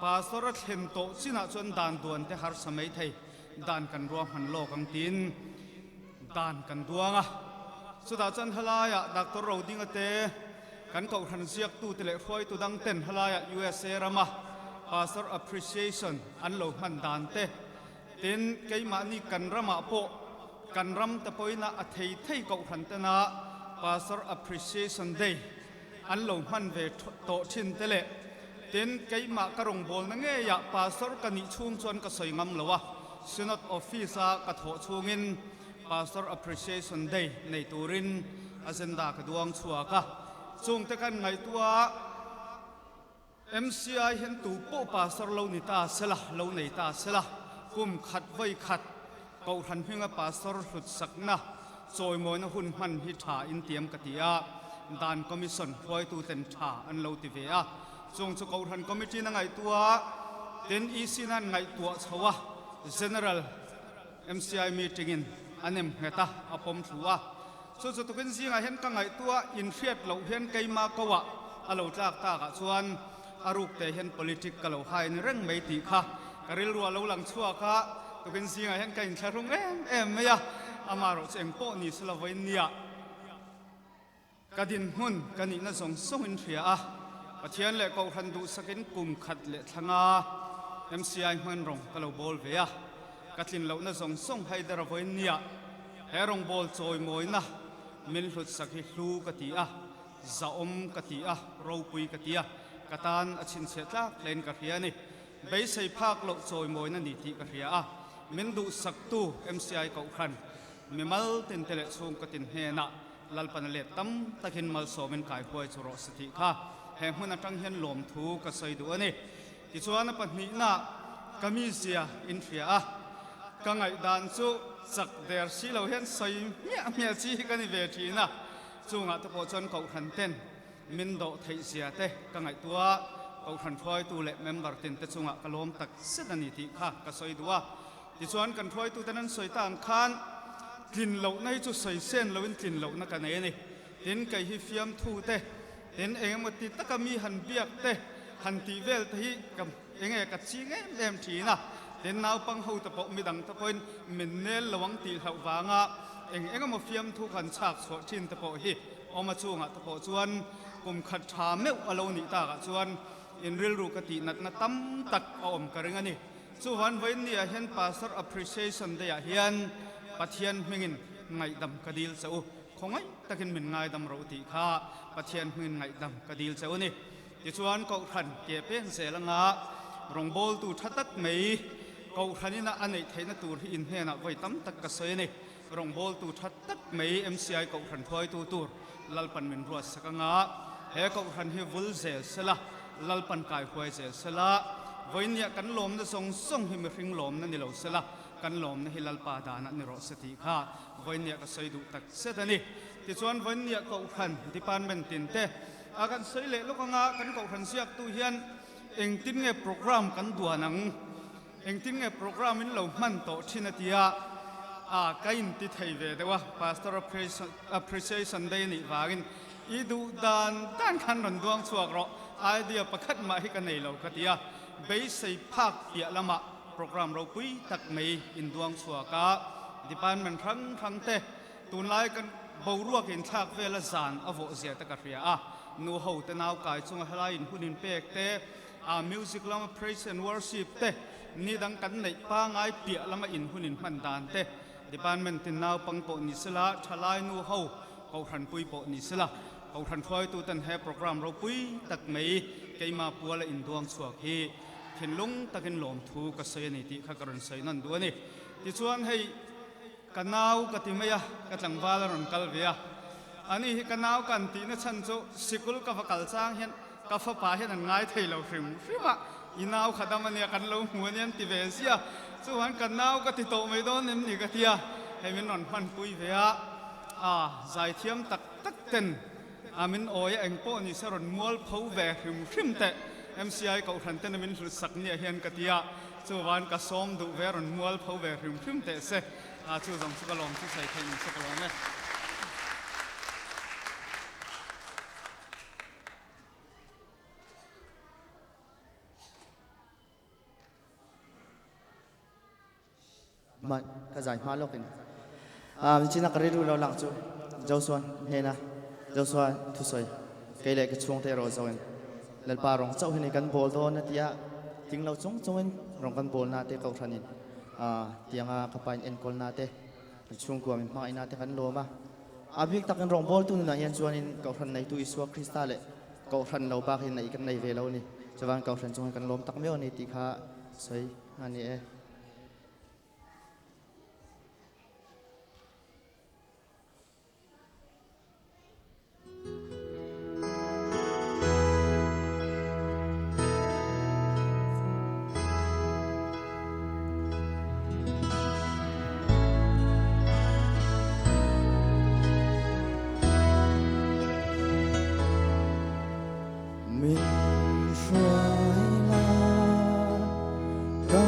Pastor a thlen tawh chinah chuan dan duan te harsa mai thei, dan kan ruahman lawk ang tiin dan kan duang a. Chutah chuan helaiah Doctor Rodinga te, Kan kohhran ziaktute leh hruaitu dangten helaiah USA rama Pastor Appreciation an lo hman dan te, tin keimahni kan ramah pawh kan ram te pawhin a thei thei kohhran tena Pastor Appreciation Day an lo hman ve tawh thin te leh tin keimah ka rawngbawlna ngeiah Pastor ka nih chhung chuan ka sawi ngam lo a, Synod Office-a ka thawh chhungin Pastor Appreciation Day nei turin agenda ka duang chhuak a, chungte kan ngaihtuah a, MCI hian tu pawh pastor lo ni ta sela, lo nei ta sela, kum khat vawi khat Kohhran hminga pastor hlutsakna chawimawina hun hman hi tha in tiam ka ti a, Dan Commission hruaituten tha an lo ti ve a, chung chu Kohhran Committee na ngaihtuah a, tin EC na an ngaihtuah chho a, General. MCI meeting in a nem nghet a, a pawm thlu a. Chu chu tukin zingah hian ka ngaihtuah inhriat loh hian keima ko ah a lo tlak tak ah chuan a ruk te hian politic ka lo hain reng mai tih kha ka rilru a lo lang chhuak a, tukin zingah hian ka inthlahrung em em mai a, amaherawh chu engpawh ni se lo vawiin nia. Ka dinhmun ka nihna zawng zawng in hria a, Pathian leh Kohhran duhsakin kum khat leh thlanga MCI hman rawng ka lo bawl ve a, ka tlin lohna zawng zawng Haider a vawiin nia he rawngbâwl chawimawina min hlutsak hi hlu ka ti a, zahawm ka ti a, ropui ka ti a, ka tan a chhinchhiah tlak hlein ka hria a ni. Beisei phak loh chawimawina ni tih ka hria a, min duhsaktu MCI Kohhran mimal tinte leh chhungkaw tin hnenah Lalpana let tam takin malsawmin kai huai chu rawh se tih kha he hmun atang hian lawmthu ka sawi duh a ni. Tichuan a pahnihna ka mizia in hria a, ka ngaihdan chu chak der si lo hian sawi hmiah hmiah chi hi ka ni ve thin a, chungah te pawh chuan Kohhran ten min dawh theih zia te ka ngaihtuah a, Kohhran hruaitu leh member tin te chungah ka lawm tak zet a ni tih kha ka sawi duh a. Tichuan kan hruaituten an sawi ta ang khan tlin lohna hi chu sawi sen loin tlin lohna ka nei a ni. Tin, kei hi fiamthu te, tin eng emaw ti taka mi han biak te, han tih vel te hi ka enge ka ching em em thin a. Tin, naupang ho te pawh midang te pawhin min nel lo ang tih hlauh vanga eng eng emaw fiamthu kan chhak chhuah thin te pawh hi awm a chungah te pawh chuan kum khat tha meuh a lo nih takah chuan in rilru ka tih natna tam tak a awm ka ring a ni. Chuvan vawiin ah hian Pastor Appreciation Day ah hian Pathian hmingin ngaihdam ka dil che u, khawngaih takin min ngaidam ro tih kha Pathian hmingin ngaihdam ka dil che u ni. Tichuan Kohhran ke peng zel anga rawngbawltu tha tak mai Kohhranina a neih theihna tur hi in hnenah vawi tam tak ka sawi a ni. Rawngbawltu tha tak mai MCI Kohhran hruaitu tur Lalpan min ruatsak anga he Kohhran hi vul zel sela, Lalpan kaihuai zel sela, vawinia kan lawmna zawng zawng hi mihring lawmna ni lo sela, kan lawmna hi Lalpa danah ni rawh se tih kha vawinia ka sawi duh tak zet a ni. Tichuan vawinia Kohhran Department tin te a kan sawi leh lawk anga kan Kohhran ziaktu hian engtin nge program kan duan ang? Engtin nge program in lo hman tawh thin a tia a ka in ti thei ve deuh a, Pastor Appreciation Day nih vangin i duh dan dan khan rawn duang chhuak rawh, idea pakhat mah hi ka nei lo ka ti a, beisei phak piah lamah program ropui tak mai in duang chhuak a, department hrang hrang te tunlai kan boruak in thlak vela zan a vawh zia te ka hria a, nu ho te nau kai chunga helai in hun in pek te, A music lama praise and worship te, ni dang kan neih pangai piah lama in hun in hman dan te, department tin naupang pawh ni sela, thalai nu ho Kohhran pui pawh ni sela, Kohhran hruaitu ten he program ropui tak mai keima puala in duang chhuak hi thinlung takin lawmthu ka sawi a ni tih kha ka rawn sawi nawn duh a ni. Tichuan hei ka nau ka ti mai a, ka tlangval a rawn kal ve a, ani hi ka nau kan tihna chhan chu sikul ka va kal chang hian Ka fapa hian an ngai thei lo hrim hrim a, i nau kha dam ania kan lo hmu ania an ti ve zia. Chuan ka nau ka ti tawh mai dawn em ni ka ti a, hei min rawn hmanpui ve a, a zaithiam tak tak ten a min awi a engpawh ni se rawn mual pho ve hrim hrim teh MCI Kohhran ten a min hlut sak nia hian ka ti a, chuvan ka sawm duh ve rawn mual pho ve hrim hrim teh se, a chu zawng chu ka lawm chu sawi theih ni se ka lawm e. Ma ka zai hma lawkin um china ka riru lo lang chu Joshua hnena Joshua thusawi kei leh ka chhungte erawh zawin Lalpa rawng chauh hi ni kan bawl dawn a tia tling lo chung chungin rawng kan bawl na te kohhranin tianga ka pa in enkawl na te chhungkua min hmangaih na te kan lawm a. A bik takin rawngbawltu nunah hian chuanin Kohhran neitu Isua Krista leh Kohhran lo bak hi neih kan nei ve lo a ni. Chuvan Kohhran chungah kan lawm tak miau a ni tih kha sawi a ni e. Min hruai la ka.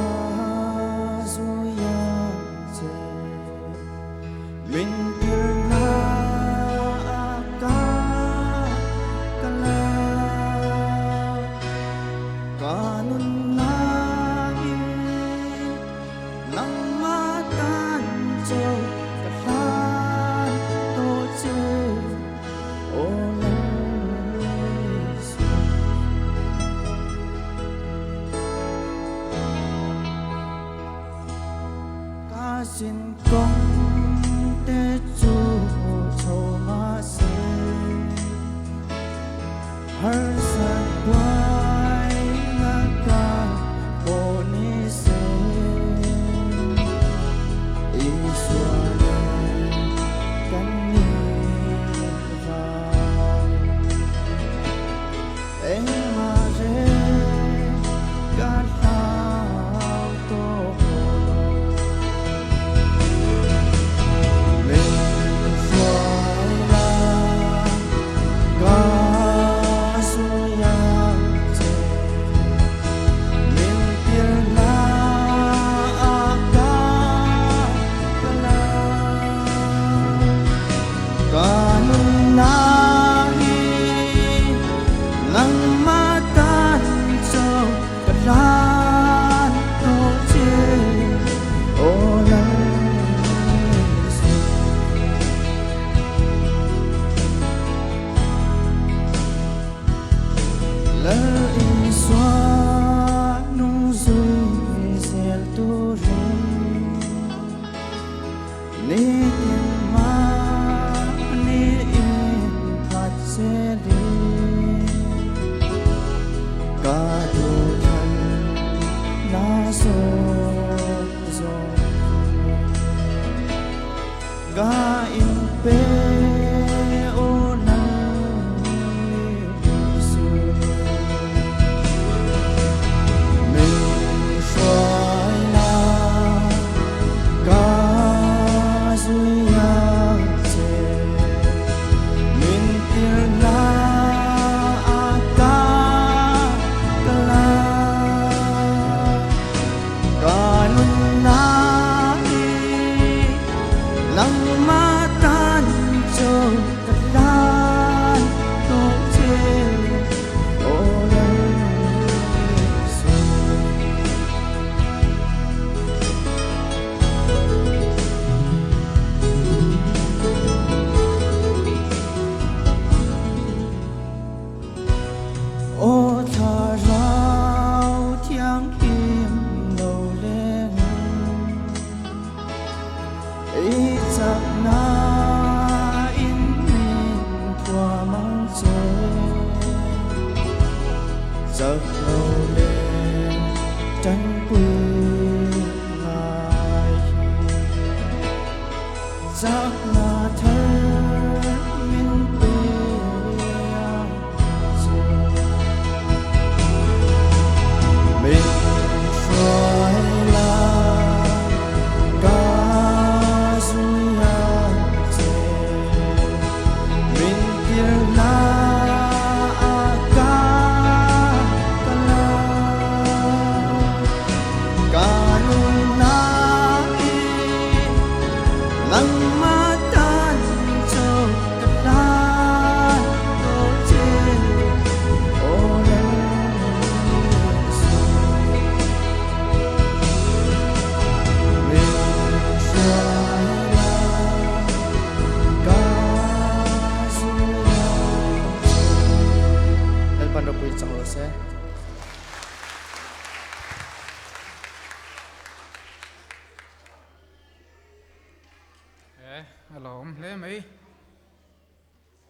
A lawm hle mai.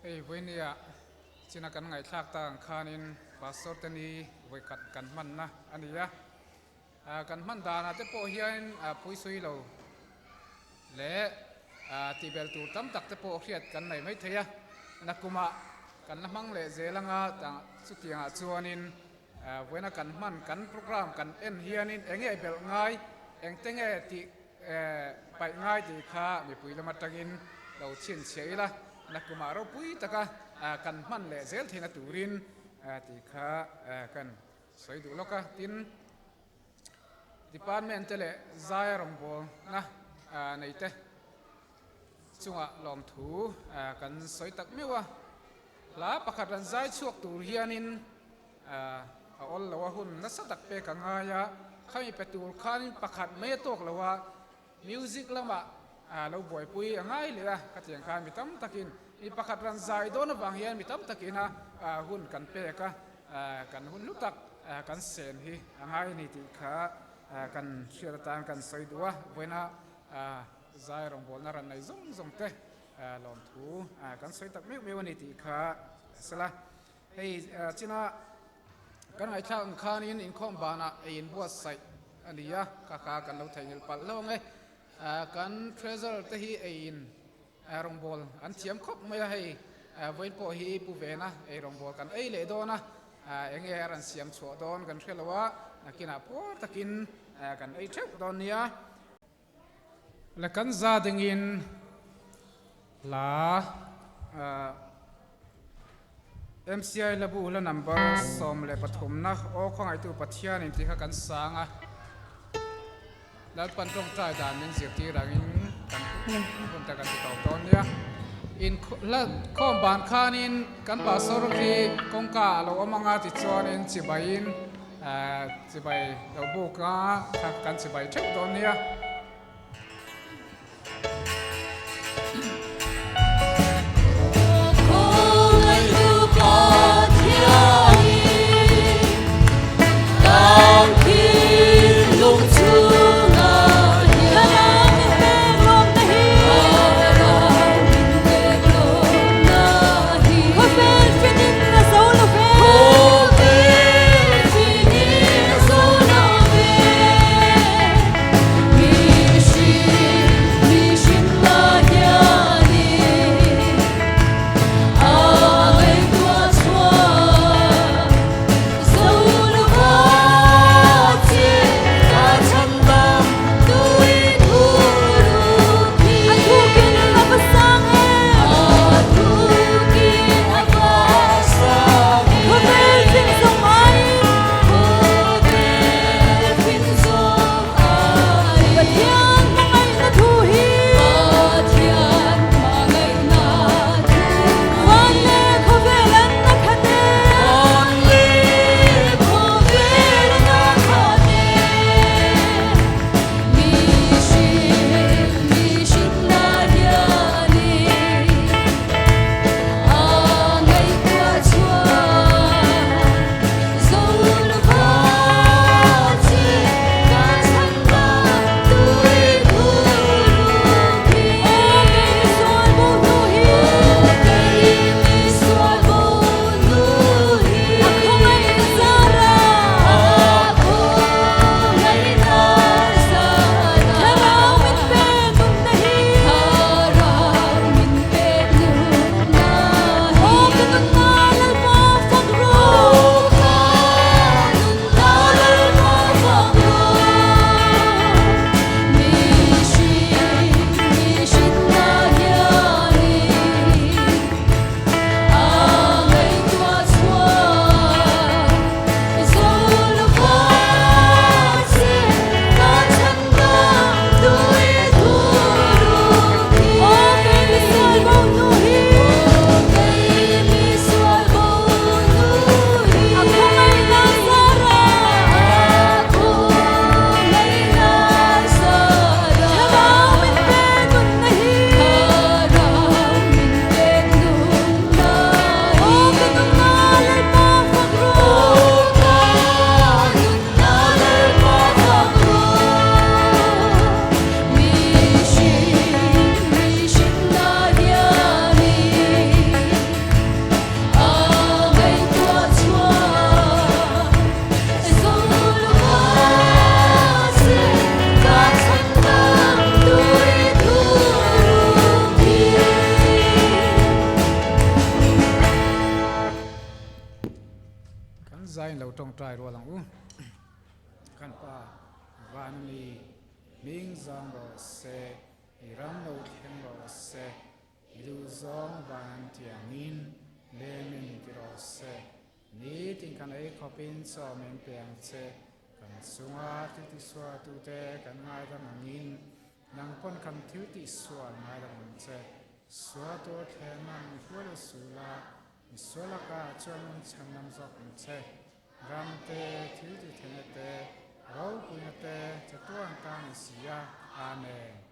Hei vawinia china kan ngaihthlak tak ang khanin Pastor te ni vawikhat kan hmanna a ni a. Kan hman danah te pawh hian phuisui lo leh tihbel tur tam tak te pawh hriat kan nei mai thei a. Nakumah kan la hmang leh zel anga chutiangah chuanin vawiina kan hman kan program kan en hianin eng nge belh ngai, engte nge tih paih ngai tih kha mipui lam atangin lo chhinchhiah ila, nakumah ropui taka kan hman leh zel theihna turin tih kha kan sawi duh lawk a. Tin, department te leh zai rawngbawlna neite chungah lawmthu kan sawi tak meuh a. Hla pakhat rawn zai chhuak tur hianin a awl lo a, hun nasa tak pek a ngai a, khami pe tur khanin pakhat mai a tawk lo a, music lamah lo buaipui a ngai leh a, khatiang khan mi tam takin mi pakhat rawn zai dawn avang hian mi tam takin a hun kan pek a, kan hun hlu tak kan sen hi a ngai a ni tih kha kan hriat atan kan sawi duh a, vawiina zai rawngbawlna ran nei zawng zawng te lawmthu kan sawi tak meuh meuh a ni tih kha a sel a. Hei china kan ngaihthlak ang khanin inkhawm banah ei inbuatsaih a ni a, kha kha kan lo theihnghilh palh hlauh ang e. Kan treasurer te hi ei in rawngbâwl an thiam khawp mai a, hei vawiin pawh hi pu vena ei rawngbâwl kan ei leh dawn a, eng nge a rawn siam chhuah dawn kan hre lo a, nakinah puar takin kan ei theuh dawn nia. Le kan za dingin hla MCI Labu hla number 13 na Aw Khawngaihtu Pathian in tih kha kan sang a, Lalpan tawngtai dan min zirtir angin kan hun te kan ti tawp dawn nia. In hla khawm ban khanin kan pastor khi kawngka a lo awm anga tichuanin chibaiin Chibai lo buk a, kan chibai theuh dawn nia. Zavaiin lo tawngtai rual ang u. Kan Pa van a mi, hming zawng rawh se, i ram lo thleng rawh se, i duh zawng van tiangin lemin ti rawh se. Nitin kan ei khawpin chaw min pe ang che, kan chunga thil tisualtute kan ngaidam angin nang pawn kan thil tihsual ngaidam ang che. Sual tur thlenna mi hruai lo sul a, misual lakah chuan min chhangnam zawk ang che. Ram te, thil tihtheihna te, ropuina te chatuan ta ni si a. Amen.